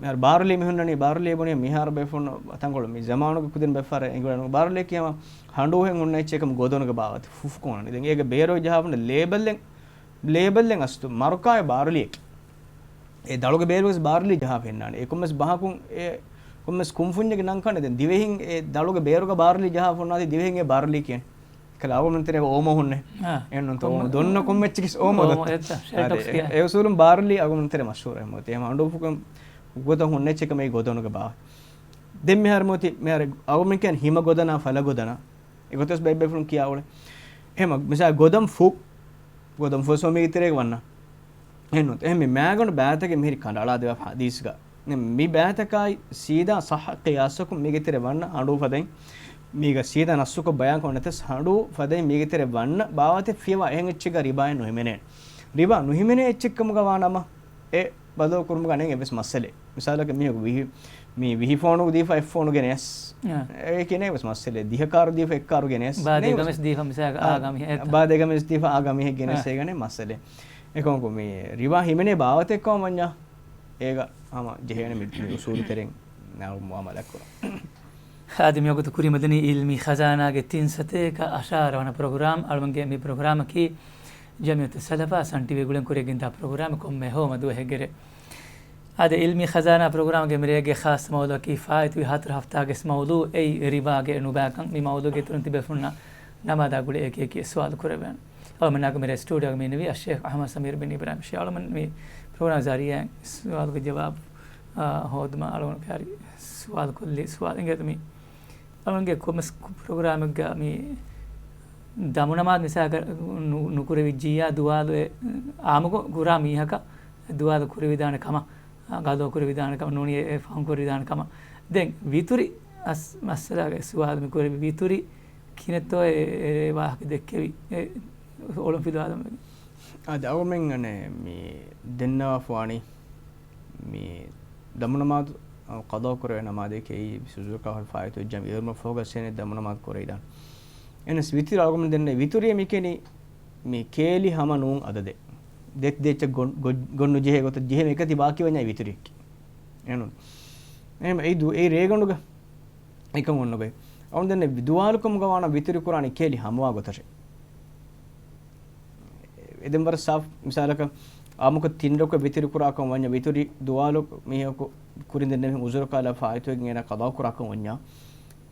މިހާރު ބާރުލީ މި ހުންނަނީ، ބާރުލީ ބުނި މިހާރު ބޭފުޅުން ތަންކޮޅު މި ޒަމާނުގެ ކުދިން ބައެއްފަހަރަށް އެނގިވަޑައިގަންނަނީ ބާރުލީ ކިޔަމަ ހަނޑޫހެން ހުންނަ އެއްޗެއް ކަމަށް ގޮދޮނުގެ ބާވަތް ފުފުކޮށް އަންނަނީ. ދެން އޭގެ ބޭރުގެ ޖަހާފަ ހުންނަ ލޭބަލްއެއް، ލޭބަލްއެއް އަސްތު މަރުކާއެއް ބާރުލީއެކޭ. އެ ދަޅުގެ ބޭރުވެސް ބާރުލީ ޖަހާފަ ހުންނާނެ. އެ ކޮންމެސް ބަހަކުން އެ ކޮންމެސް ކުންފުންޏެއްގެ ނަން ކަން ދެން ދިވެހިން އެ ދަޅުގެ ބޭރުގަ ބާރުލީ ޖަހާފަ ހުންނާތީ ދިވެހިން އެ ބާރުލީ ކިޔަނީ. ކަލާ އަޅުގަނޑު ތެރޭ އޯމޯ ހުންނޭ. އާ. އެހެންނޫންތޯ ކޮންމެ-، ދޮންނަ ކޮންމެ އެއްޗެއްގެ އޯމޯ އޯމޯ ދޮން. އެއްތަ، ޝެލްޓޮކްސް އާދެ، ކިޔާ. އެ އުސޫލުން ބާރުލީ އަޅުގަނޑު ތެރޭ މަޝްހޫރު އެހެން މޮތި. އެހެމަ ހަނޑޫ ފުކަން ގޮތަށް ހުންނަ އެއްޗެއް ކަމޭ ގޮދޮނުގެ ބާވަތް. ދެން މިހާރު މޮތި، މިހާރު އަޅުގަނޑު ކިޔަން ހިމަ ގޮދަނާ ފަލަ ގޮދަނާ. އެގޮތަސް ބައެއް ބޭފުޅުން ކިޔާ އުޅެ. އެހެމަ މިސާ ގޮދަން ފު، ގޮދަން ފު ސޯ މީގެ ތެރޭގަ ވަންނަ. އެހެންނޫންތަ؟ އެހެން މި މާގަނޑު ބައިތަކެއް މިހިރީ ކަނޑައަޅާ ދެވާފަ ހަދީސްގަ. މި ބައިތަކާއި ސީދާ ޞައްޙަ ޤިޔާސަކުން މީގެ ތެރޭ ވަންނަ ހަނޑޫ ފަދައިން، މީގަ ސީދާ ނައްސުކޮށް ބަޔާންކޮށް ނެތަސް ހަނޑޫ ފަދައިން މީގެ ތެރޭ ވަންނަ ބާވަތެއް ފިޔަވާ އެހެން އެއްޗެއްގަ ރިބާއެއް ނުހިމެނޭ. ރިބާ ނުހިމެނޭ އެއްޗެއް ކަމުގަ ވާ ނަމަ، އެ ބަދަލު ކުރުމުގަ ނެތް އެއްވެސް މައްސަލައެއް. މިސާލަކަށް މީހަކު ވިހި، މި ވިހި ފޯނު ދީފަ އެއް ފޯނު ގެނެސް. އާ. އެކި ނެތް އެއްވެސް މައްސަލައެއް. ދިހަ ކާރު ދީފަ އެއް ކާރު ގެނެސް. ބާ ނެތް އެއްވެސް. ދެގަމެސް ދީފަ މިސާލަކަށް އާ، އާ ގަމި އެއްތަ؟ ބާ ދެގަމެސް ދީފަ އާ ގަމިހެއް ގެނެސް އާ. އޭގަނެ މައްސަލައެއް. އެކަމަކު މި ރިބާ ހިމެނޭ ބާވަތެއް ކަމަށް ވަންޏާ، އޭގަ ހަމަ ޖެހޭނެ މި، މި އުސޫލު ތެރެއިން ނައު މުޢާމަލާތް ކުރަން. އާދެ، މިވަގުތު ކުރިމަދަނީ ޢިލްމީ ޚަޒާނާގެ ތިން ސަތޭކަ އަށާރަ ވަނަ ޕްރޮގްރާމް. އަޅުގަނޑުގެ މި ޕްރޮގްރާމަކީ ޖަމިއްޔަތު ސަލަފާ ސަން ޓީވީ ގުޅެން ކުރިޔަށް ގެންދާ ޕްރޮގްރާމެއް ކޮންމެ ހޯމަ ދުވަހެއްގެ ރޭ. އާދެ، ޢިލްމީ ޚަޒާނާ ޕްރޮގްރާމްގެ މިރޭގެ ޚާއްޞަ މައުޟޫޢަކީ ފާއިތުވި ހަތަރު ހަފްތާގެ މައުޟޫޢު އެއީ ރިބާގެ ނުބައިކަން. މި މައުޟޫޢުގެ އިތުރުން ތިބޭފުޅުންނަށް ނަމާދާ ގުޅޭ އެކި އެކި ސުވާލު ކުރެވޭނެ. އަޅުމެންނާކު މި ސްޓޫޑިއޯގަ މި އިންނެވި އައްޝޭޚް އަޙްމަދު ސަމީރު ބިން އިބްރާހިމް. ޝޭޚް އަޅުމެން މި ޕްރޮގްރާމް ޒަރީއާއިން ސުވާލުގެ ޖަވާބު، އާ، ހޯދުމަށް އަޅުގަނޑު ކާރި ސުވާލު ކޮށްލި ސުވާލު އިނގޭތަ މި. އަޅުގަނޑުގެ ކޮމެސް ޕްރޮގްރާމެއްގަ މި ދަމުނަމާދު މިސާލަކަށް ނު-، ނުކުރެވިއްޖިއްޔާ ދުވާލު އެ، އާއްމުކޮށް ކުރާ މީހަކަށް ދުވާލު ކުރެވިދާނެ ކަމަށް، އާ، ޤަޟާ ކުރެވިދާނެ ކަމަށް ނޫނީ އެ ފަހުން ކުރެވިދާނެ ކަމަށް. ދެން ވިތުރި އަސް-، މައްސަލާގެ ސުވާލު މި ކުރެވި ވިތުރި ކިހިނެއްތޯ އެ، އެ ވާހަކަ ދެއްކެވި އެ އޮޅުން ފިލުވާލަން ވެގެން. އާދެ، އަޅުމެން އަނެއް މި ދެންނަވާފަވާނީ މި ދަމުނަމާދު، އަ، ޤަޟާ ކުރެވޭ ނަމާދަކީ އެއީ އުޒުރަކާ ހުރެ ފާއިތުވެއްޖާ މި އޭރުމަށް ފަހުގަ ސޭނެ ދަމުނަމާދު ކުރެވިދާނެ. އެހެނަސް ވިތުރި އަޅުގަނޑު ދެންނެވި ވިތުރި މިކެނީ މި ކޭލި ހަމަ ނޫން އަދަދެއް. ދެތި ދެއްޗަށް ގޮން-، ގޮ-، ގޮން ނުޖެހޭ ގޮތަށް ޖެހޭ އެކަތި ބާކީ ވަންޏާ ވިތުރިއެއް. އެހެން ނޫން. އެހެން އެއީ ދު-، އެއީ ރޭގަނޑުގަ އެކަން އޮންނަ ގޮތް. އަޅުގަނޑު ދެންނެވި ދުވާލުކަމުގަ ވާނަމަ ވިތުރި ކުރާނީ ކޭލި ހަމަވާ ގޮތަށޭ. އެދެން ވަރަށް ސާފު މިސާލަކަށް، އާއްމުކޮށް ތިން ރަކުޢަތް ވިތުރި ކުރާކަން ވަންޏާ، ވިތުރި ދުވާލު މީހަކު ކުރިން ދެންނެވި އުޒުރަކާ ފާއިތުވެގެން އޭނާ ޤަޟާ ކުރާކަން ވަންޏާ،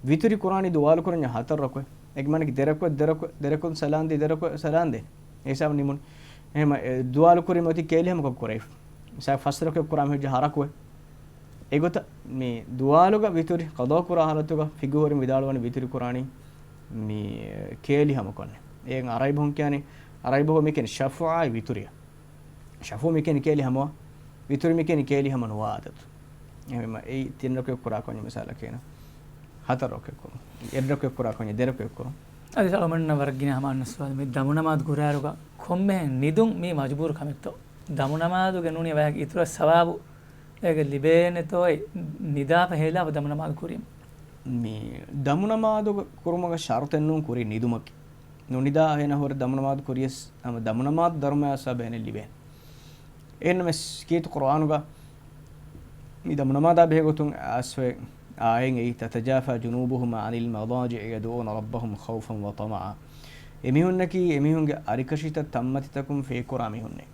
ވިތުރި ކުރާނީ ދުވާލު ކުރަންޏާ ހަތަރު ރަކުޢަތް. އޭގެ މާނައަކީ ދެ ރަކުޢަތް، ދެ ރަކުޢަތް، ދެ ރަކުޢަތް ސަލާން ދީ، ދެ ރަކުޢަތް ސަލާން ދޭ. އެ ހިސާބުން ނިމުން. އެހެން އެ ދުވާލު ކުރީމަ އޮތީ ކޭލި ހަމަކޮށް ކުރެވިފަ. މިސާލަކަށް ފަސް ރަކުޢަތް ކުރާމަ ހިޖަ ހަ ރަކުޢަތް. އެގޮތަށް މި ދުވާލުގަ ވިތުރި ޤަޟާ ކުރާ ހާލަތުގަ ފިޤުހުވެރިން ވިދާޅުވަނީ ވިތުރި ކުރާނީ މި ކޭލި ހަމަކޮށްނެ. އޭގެ ޢަރަބި ބަހުން ކިޔާނީ، ޢަރަބި ބަހުން މި ކިޔަނީ ޝަފުޢާއި ވިތުރިއަށް. ޝަފުޢު މި ކިޔަނީ ކޭލި ހަމަވާ، ވިތުރި މި ކިޔަނީ ކޭލި ހަމަ ނުވާ އަދަދު. އެހެންވީމަ އެއީ ތިން ރަކުޢަތް ކުރާކަން މިސާލަކީ އޭނަ ހަތަރު ރަކުޢަތް ކުރުން. އެއް ރަކުޢަތް ކުރާކަން ދެ ރަކުޢަތް ކުރުން. އަދި އަޅުމެންނަށް ވަރަށް ގިނަ ހަމަ އަންނަ ސުވާލު މި ދަމުނަމާދު ކުރާއިރުގަ ކޮންމެހެން ނިދުން މީ މަޖުބޫރު ކަމެއްތޯ؟ ދަމުނަމާދުގެ ނޫނީ ވަޔަކަށް އިތުރަށް ސަވާބު އޭގެ ލިބޭނެތޯއޭ ނިދާފަ ހޭލާފަ ދަމުނަމާދު ކުރީމަ. މި ދަމުނަމާދު ކުރުމުގެ ޝަރުތެއް ނޫން ކުރީ ނިދުމަކީ. ނުނިދާ އޭނަ ހުރެ ދަމުނަމާދު ކުރިޔަސް ހަމަ ދަމުނަމާދު ދަރުމަޔާ ސަބަބެން ލިބޭނެ. އެހެންނަމަސް ކީރިތި ޤުރުއާނުގަ މި ދަމުނަމާދާ ބެހޭގޮތުން އައިސްފައި އާޔަތް އެއީ، تتجافى جنوبهم عن المضاجع يدعون ربهم خوفا وطمعا. އެމީހުންނަކީ އެމީހުންގެ އަރިކަށިތައް ތަންމަތިތަކުން ފޭކުރާ މީހުންނޭ.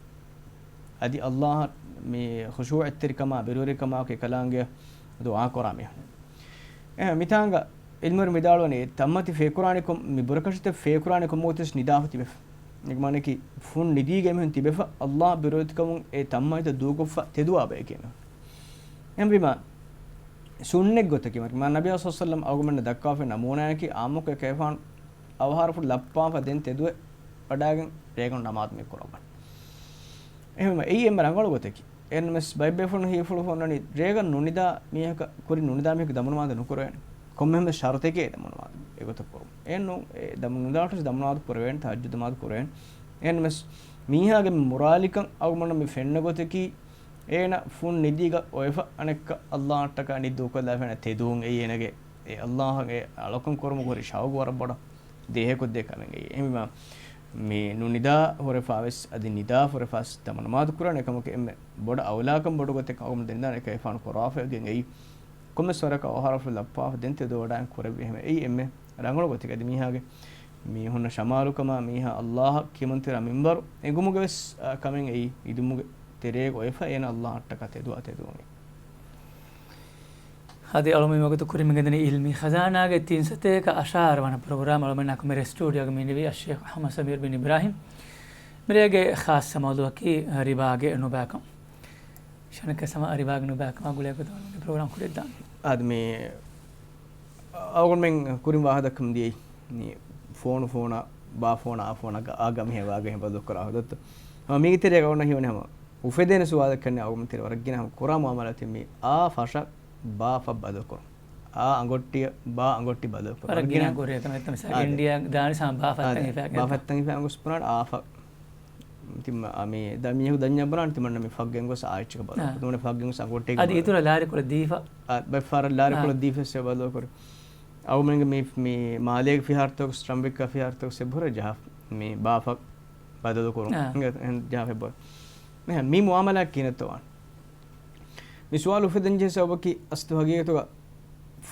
އަދި ﷲ އަށް މި ޚުޝޫޢަތްތެރިކަމާ ބިރުވެރިކަމާއެކު އެކަލާނގެ ދުޢާ ކުރާ މީހުން. އެ، މިތާނގަ ޢިލްމުވެރިން ވިދާޅުވަނީ، ތަންމަތި ފޭކުރާނީ ކޮން، މި ބުރަކަށިތައް ފޭކުރާނީ ކޮންމެ ގޮތެއް ނިދާފަ ތިބެފަ. އޭގެ މާނައަކީ، ފުން ނިދީގެ އެމީހުން ތިބެފަ، ﷲ ބިރުވެތިކަމުން އެ ތަންމަތިތައް ދޫކޮށްފަ ތެދުވާ ބަޔެކޭ މީހުން. އެހެންވީމަ، ސުންނަތް ގޮތަކީ، މާ ނަބީ ޞައްލަﷲު ޢަލައިހި ވަސައްލަމް އަޅުގަނޑުމެންނަށް ދައްކާފައި ނަމޫނާއަކީ، އާއްމުކޮށް ކައިފާން އަވަހާރަފުޅު ލައްޕާފަ ދެން ތެދުވެ ވަޑާގެން ރޭގަނޑު ނަމާދު މި ކުރައްވަން. އެހެންވީމަ، އެއީ އެންމެ ރަނގަޅު ގޮތަކީ. އެންމެސް ބައެއް ބޭފުޅުން ހީފުޅު ފޮންނަނީ، ރޭގަނޑު ނުނިދާ މީހަކަށް، ކުރިން ނުނިދާ މީހަކަށް ދަމުނަމާދު ނުކުރެވޭނެ. ކޮންމެހެން ޝަރުތެކޭ ދަމުނަމާދު އެގޮތަށް ކުރުން. އެ ނޫން، އެ ދަމު ނުދާ ހުރި ދަމުނަމާދު ކުރެވޭނެ، ތަހައްޖުދު ނަމާދު ކުރެވޭނެ. އެންމެސް މީހާގެ މި މުރާލިކަން އަޅުގަނޑަށް މި ފެންނަ ގޮތަކީ، އޭނަ ފުން ނިދީގަ އޮވެފަ އަނެއްކާ ﷲ އަށްޓަކާ ނިދި ދޫކޮށްލާފައި ތެދުވުން. އެއީ އޭނަގެ އެ ﷲ އަށް އެ އަޅުކަން ކުރުމުގެ ހުރި ޝައުގު ވަރަށް ބޮޑަށް ދޭހަކޮށްދޭ ކަމެއް އެއީ. އެހެންވީމަ، މި ނުނިދާ ހުރެފާވެސް އަދި ނިދާ ހުރެފާސް ދަމުނަމާދު ކުރާނެ ކަމަކު އެންމެ ބޮޑަށް އައުލާކަން ބޮޑު ގޮތެއް އަޅުގަނޑު ދެންނާނެ ކައިފާނު ކުރާފައިގެން އެއީ. ކޮންމެސް ވަރަކަށް އަވަހާރަފުޅު ލައްޕާފަ ދެން ތެދުވެ ވަޑާގެން ކުރެއްވި އެހެން އެއީ އެންމެ ރަނގަޅު ގޮތެއް. އަދި މީހާގެ މީ ހުންނަ ޝަމާލުކަމާ މީހާ ﷲ އަށް ކިޔަމަންތެރި މިންވަރު އެނގުމުގެ ވެސް، އާ، ކަމެއް އެއީ. އިދުމުގެ ތެރޭގަ އޮވެފަ އޭނަ ﷲ އަށްޓަކާ ތެދުވާ ތެދުވުން. އަދި އަޅުމެން ވަގުތު ކުރިން މި ގެންދަނީ ޢިލްމީ ޚަޒާނާގެ ތިން ސަތޭކަ އަށާރަ ވަނަ ޕްރޮގްރާމް. އަޅުމެންނާ މި ސްޓޫޑިއޯގަ މި އިންނެވި އައްޝޭޚް އަޙްމަދު ސަމީރު ބިން އިބްރާހިމް. މިރޭގެ ޚާއްޞަ މައުޟޫޢަކީ ރިބާގެ ނުބައިކަން. ޝަނަކަސް ހަމަ ރިބާގެ ނުބައިކަމާ ގުޅޭ ގޮތަށް އަޅުމެން ޕްރޮގްރާމް ކުރިއަށްދާނީ. އާދެ، މި އަޅުގަނޑުމެން ކުރިން ވާހަކަ ދައްކަމުން ދިޔައީ، މި ފޯނު ފޯނާ، ބާ ފޯނާ، އާ ފޯނާ، ގަ-، އާ ގަމީހެއް ވާ ގަމީހެއް ބަދަލުކުރާ ހުރި ދޮއްތޯ. ހަމަ މީގެ ތެރޭގަ އޮންނަ ހީވަނީ ހަމަ އުފެދޭނެ ސުވާލެއް ކަންނޭނގެ. އަޅުގަނޑުމެން ތެރޭ ވަރަށް ގިނަ ހަމަ ކުރާ މުއާމަލާތެއް މީ އާ ފަށަ ބާ ފަށް ބަދަލުކުރުން. އާ އަނގޮއްޓިއަށް ބާ އަނގޮއްޓި ބަދަލުކުރުން. ވަރަށް ގިނަ ގިނަ ކުރި އެކަމެއް. މިސާލަކަށް އާދެ. އިންޑިއާ ދާނީ ހަމަ ބާ ފަށް އާދެ. ތަން ހިފާ ބާ ފަށް ތަން ހިފާ އަނގޮސް ބުނާނެ އާ ފަށް. ތިމަ-، އާ، މި ދަ-، މީހަކު ދަންޏާ ބުނާނެ ތިމަންނަ މި ފަށްގެ އަނގޮސް އާ އެއްޗަކަށް ބަދަލުކުރުން. އާ. ތިމަންނަ ފަށްގެ އަނގޮސް އަނގޮއްޓެއް އަދި ބަދަލު. އިތުރަށް ލާރިކޮޅެއް ދީފަ. އާ، ބައެއް ފަހަރަށް ލާރިކޮޅެއް އާ. ދީފަ އެއްޗެއް ބަދަލުކުރުން. އަޅުގަނޑުމެންގެ މި، މި މާލޭގެ ފިހާރަތަކު، ސްޓަމްވިކްގެ ފިހާރަތަކު ސެއްބުރަ ޖަހާ މި ބާ ފަށް ބަދަލުކުރުން. އާ. އިނގޭ ޖަހާ ފެއްބުރަ. މި މުއާމަލާތް ކިހިނެއްތޯ ވާން؟ މި ސުވާލު އުފެދެން ޖެހޭ ސަބަބަކީ އަސްލު ހަގީގަތުގަ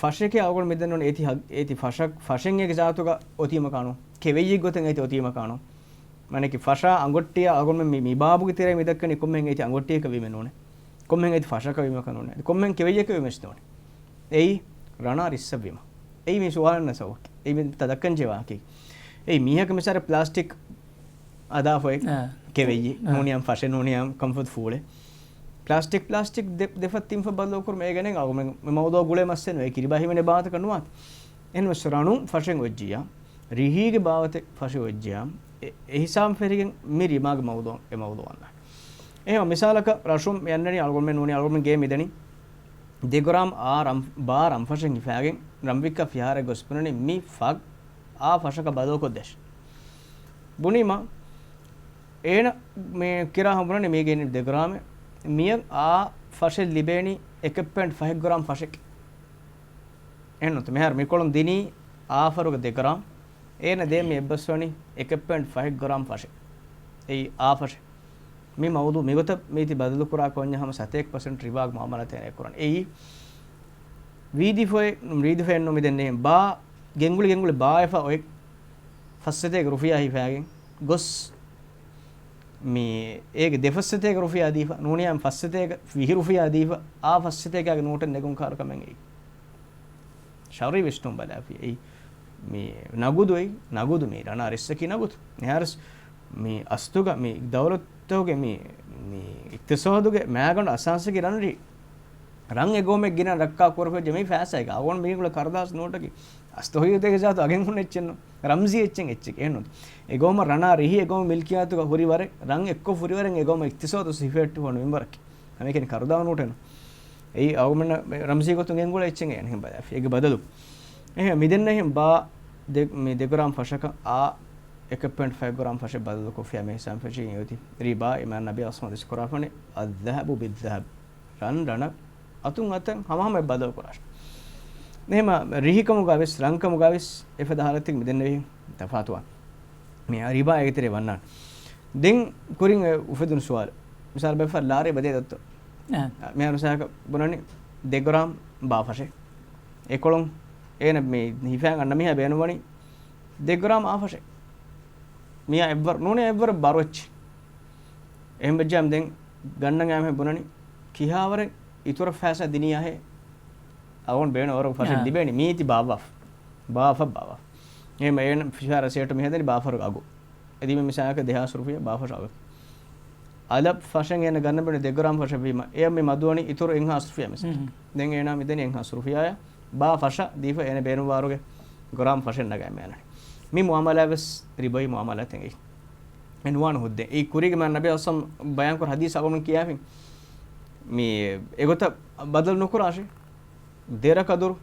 ފަށެކޭ އަޅުގަނޑު މި ދަންނަވަނީ އޭތި ހަ-، އޭތި ފަށަ-، ފަށެއް އޭގެ ޒާތުގަ އޮތީމަ ކާނު. ކެވެއްޔެއް ގޮތެއް އޭތި އޮތީމަ ކާނު. މާނައަކީ ފަށާ އަނގޮއްޓިއާ އަޅުގަނޑު މި، މި ބާބުގެ ތެރޭ މި ދައްކަނީ ކޮންމެހެން އޭތި އަނގޮއްޓިއަކަށް ވީމެއް ނޫނޭ. ކޮންމެހެން އޭތި ފަށަކަށް ވީމަކަށް ނޫނޭ. ކޮންމެހެން ކެވެއްޔަކަށް ވީމެއް ނޫނޭ. އެއީ ރަނާ ރިއްސަށް ވީމަ. އެއީ މި ސުވާލަށް ސަބަބަކީ. އެއީ މި ތަ ދައްކަން ޖެހޭ ވާހަކައެއް. އެއީ މީހަކަށް މިސާލަށް ޕްލާސްޓިކް އަދާފައި ކެވެއްޔި. ނޫނިޔާ ފަށެއް، ނޫނިޔާ ކަންފަތު ފޫޅެއް. ޕްލާސްޓިކް، ޕްލާސްޓިކް ދެ-، ދެފަ ތިންފަ ބަދަލުކުރުމަށް އޭގެނެއް އަޅުގަނޑު މެ-، މައުޟޫޢަށް ގުޅޭ މައްސަލަ ނުވޭ. ކި ރިބާ ހިމެނޭ ބާވަތަކަށް ނުވާތީ. އެހެންވެސް ރަނު ފަށެއް އޮތްޖިޔާ، ރިހީގެ ބާވަތެއް ފަށެއް އޮތްޖިޔާ، އެ-، އެހިސާބުން ފެށިގެން މި ރިބާގެ މައުޟޫޢު، އެ މައުޟޫޢު އަންނާނެ. އެހެން މިސާލަކަށް ރަށުން މި އަންނަނީ އަޅުގަނޑުމެން ނޫނީ އަޅުގަނޑުމެން ގޭ މިދަނީ ދެ ގްރާމް އާ ރަން-، ބާ ރަން ފަށެއް ހިފާގެން ރަން ވިއްކާ ފިހާރައަށް ގޮސް ބުނަނީ މި ފަށް އާ ފަށަކަށް ބަދަލުކޮށްދޭށޭ. ބުނީމަ އޭނަ މި ކިރާ ހަމަ ބުނަނީ މީގެ ދެ ގްރާމެއް. މިއަށް އާ ފަށެއް ލިބޭނީ އެކެއް ޕޮއިންޓް ފަހެއް ގްރާމް ފަށެއް. އެހެންނުތަ؟ މިހާރު މިކޮޅުން ދިނީ އާ ފަރުގެ ދެ ގްރާމް. އޭނަ ދޭ މި އެއްބަސްވަނީ އެކެއް ޕޮއިންޓް ފަހެއް ގްރާމް ފަށެއް. އެއީ އާ ފަށެއް. މި މައުޟޫޢު މިގޮތަށް މީތި ބަދަލުކުރާ ކޮންޏާ ހަމަ ސަތޭކަ ޕަސެންޓް ރިބާގެ މުޢާމަލާތެއް އެކުރަން. އެއީ ވީދިފޮއެއް، ރީދިފޮއެއްނު މިދެންނެ ބާ ގެންގުޅި ގެންގުޅި ބާވެފަ އޮތް ފައްސަތޭކަ ރުފިޔާ ހިފާގެން ގޮސް މި އޭގެ ދެ ފައްސަތޭކަ ރުފިޔާ ދީފަ، ނޫނިޔާ ފައްސަތޭކަ ވިހި ރުފިޔާ ދީފަ، އާ ފައްސަތޭކަގެ ނޯޓެއް ނެގުން ކާރު ކަމެއް އެއީ. ޝަރުޢީ ވިސްނުން ބަލާފި. އެއީ މި ނަގުދު އެއީ، ނަގުދު މި ރަނާ ރެއްސަކީ ނަގުދު. މިހާރުސް މި އަސްލުގަ މި ދައުލަތުގެ މި، މި އިޤްތިޞާދުގެ މައިގަނޑު އަސާސަކީ ރަންރީ. ރަން އެގައުމެއް ގިނަ ރައްކާ ކުރެފައްޖެ މި ފައިސާއެއް. އަޅުގަނޑު މީގުޅޭ ކަރުދާސް ނޯޓަކީ އަސްލު ހޮއި ދޭ ޒާތު އަގެއް ހުންނަ އެއްޗެއްނު. ރަމްޒީ އެއްޗެއް އެއްޗެއް އެއްނު. އެގައުމަށް ރަނާ ރިހި އެގައުމު މިލްކިޔާތުގަ ހުރި ވަރެއް، ރަން އެއްކޮށް ހުރި ވަރެއް އެގައުމަށް އިޤްތިޞާދު ހިފެހެއްޓި ހޮނު މިންވަރަކީ. ހަމައެކަނި ކަރުދާ ނޯޓެއްނު. އެއީ އަޅުގަނޑަށް ރަމްޒީ ގޮތުން ގެންގުޅޭ އެއްޗެއް އެއީ އެހެން ބަލާފި. އޭގެ ބަދަލު. އެހެން މިދެންނެ އެހެން ބާ ދެ-، މި ދެ ގްރާމް ފަށަކަށް އާ އެކެއް ޕޮއިންޓް ފައިވް ގްރާމް ފަށެއް ބަދަލުކޮށްފިޔާ މި ހިސާބުން ފެށީ އޮތީ. ރިބާ އިމާމް ނަބީ އަސްމާ ދިސްކުރާފަނި الذهب بالذهب. ރަން ރަނަށް، އަތުން އަތަށް ހަމަހަމަ ބަދަލު ކުރާށޭ. އެހެމަ ރިހިކަމުގަވެސް ރަންކަމުގަވެސް އެފަދަ ހާލަތެއް މިދެންނެވި ތަފާތުވާ. މި ރިބާ އޭގެތެރޭ ވަންނާނެ. ދެން ކުރިން އެ އުފެދުނު ސުވާލު. މިސާލު ބެފަ ލާރި ބަދޭ ދައްތޯ. އަ. މިހާރު މިސާލަކަށް ބުނަނީ ދެ ގްރާމް ބާ ފަށެއް. އެކޮޅުން އޭނަ މި ހިފާ ގަންނަ މީހާ ބޭނުންވަނީ ދެ ގްރާމް އާ ފަށެއް. މިއާ އެއްވަރު ނޫނީ އެއްވަރު ބަރު އެއްޗެއް. އެހެން ވެއްޖާމަ ދެން ގަންނަން އައިމެ ބުނަނީ ކިހާވަރެއް އިތުރަށް ފައިސާ ދިނިޔާހޭ. އަޅުގަނޑު ބޭނުން އަވަރު ފަށެއް އާ. ލިބޭނީ މީތި ބާ ފަށް. ބާ ފަށް ބާ ފަށް. އެހެމަ އޭނަ ފިށާރަ ސޭޓު މި ހަދަނީ ބާ ފަރުގެ އަގު. އެދީމެ މިސާލަކަށް ދެހާސް ރުފިޔާ ބާ ފަށް އަގު. އަލަށް ފަށެއް އޭނަ ގަންނަ ބޭނުން ދެ ގްރާމް ފަށެއް ވީމަ، އެޔަށް މި މަދުވަނީ އިތުރު އެއްހާސް ރުފިޔާ މިސާލަކަށް. މް. ދެން އޭނާ މިދަނީ އެއްހާސް ރުފިޔާއަށް ބާ ފަށަށް ދީފަ އޭނަ ބޭނުންވާރުގެ ގްރާމް ފަށެއް ނަގައި މި އަންނަނީ. މި މުޢާމަލާތް ވެސް ރިބަވީ މުޢާމަލާތެއް އެއީ. އެ ނުވާނެ ހުއްދަ. އެއީ ކުރީގެ މާ ނަބީ އަސްލަމް ބަޔާންކުރ ހަދީސް އަޅުގަނޑު ކިޔާފިން. މި އެގޮތަށް ބަދަލު ނުކުރާށޭ. ދެރަ ކަދުރު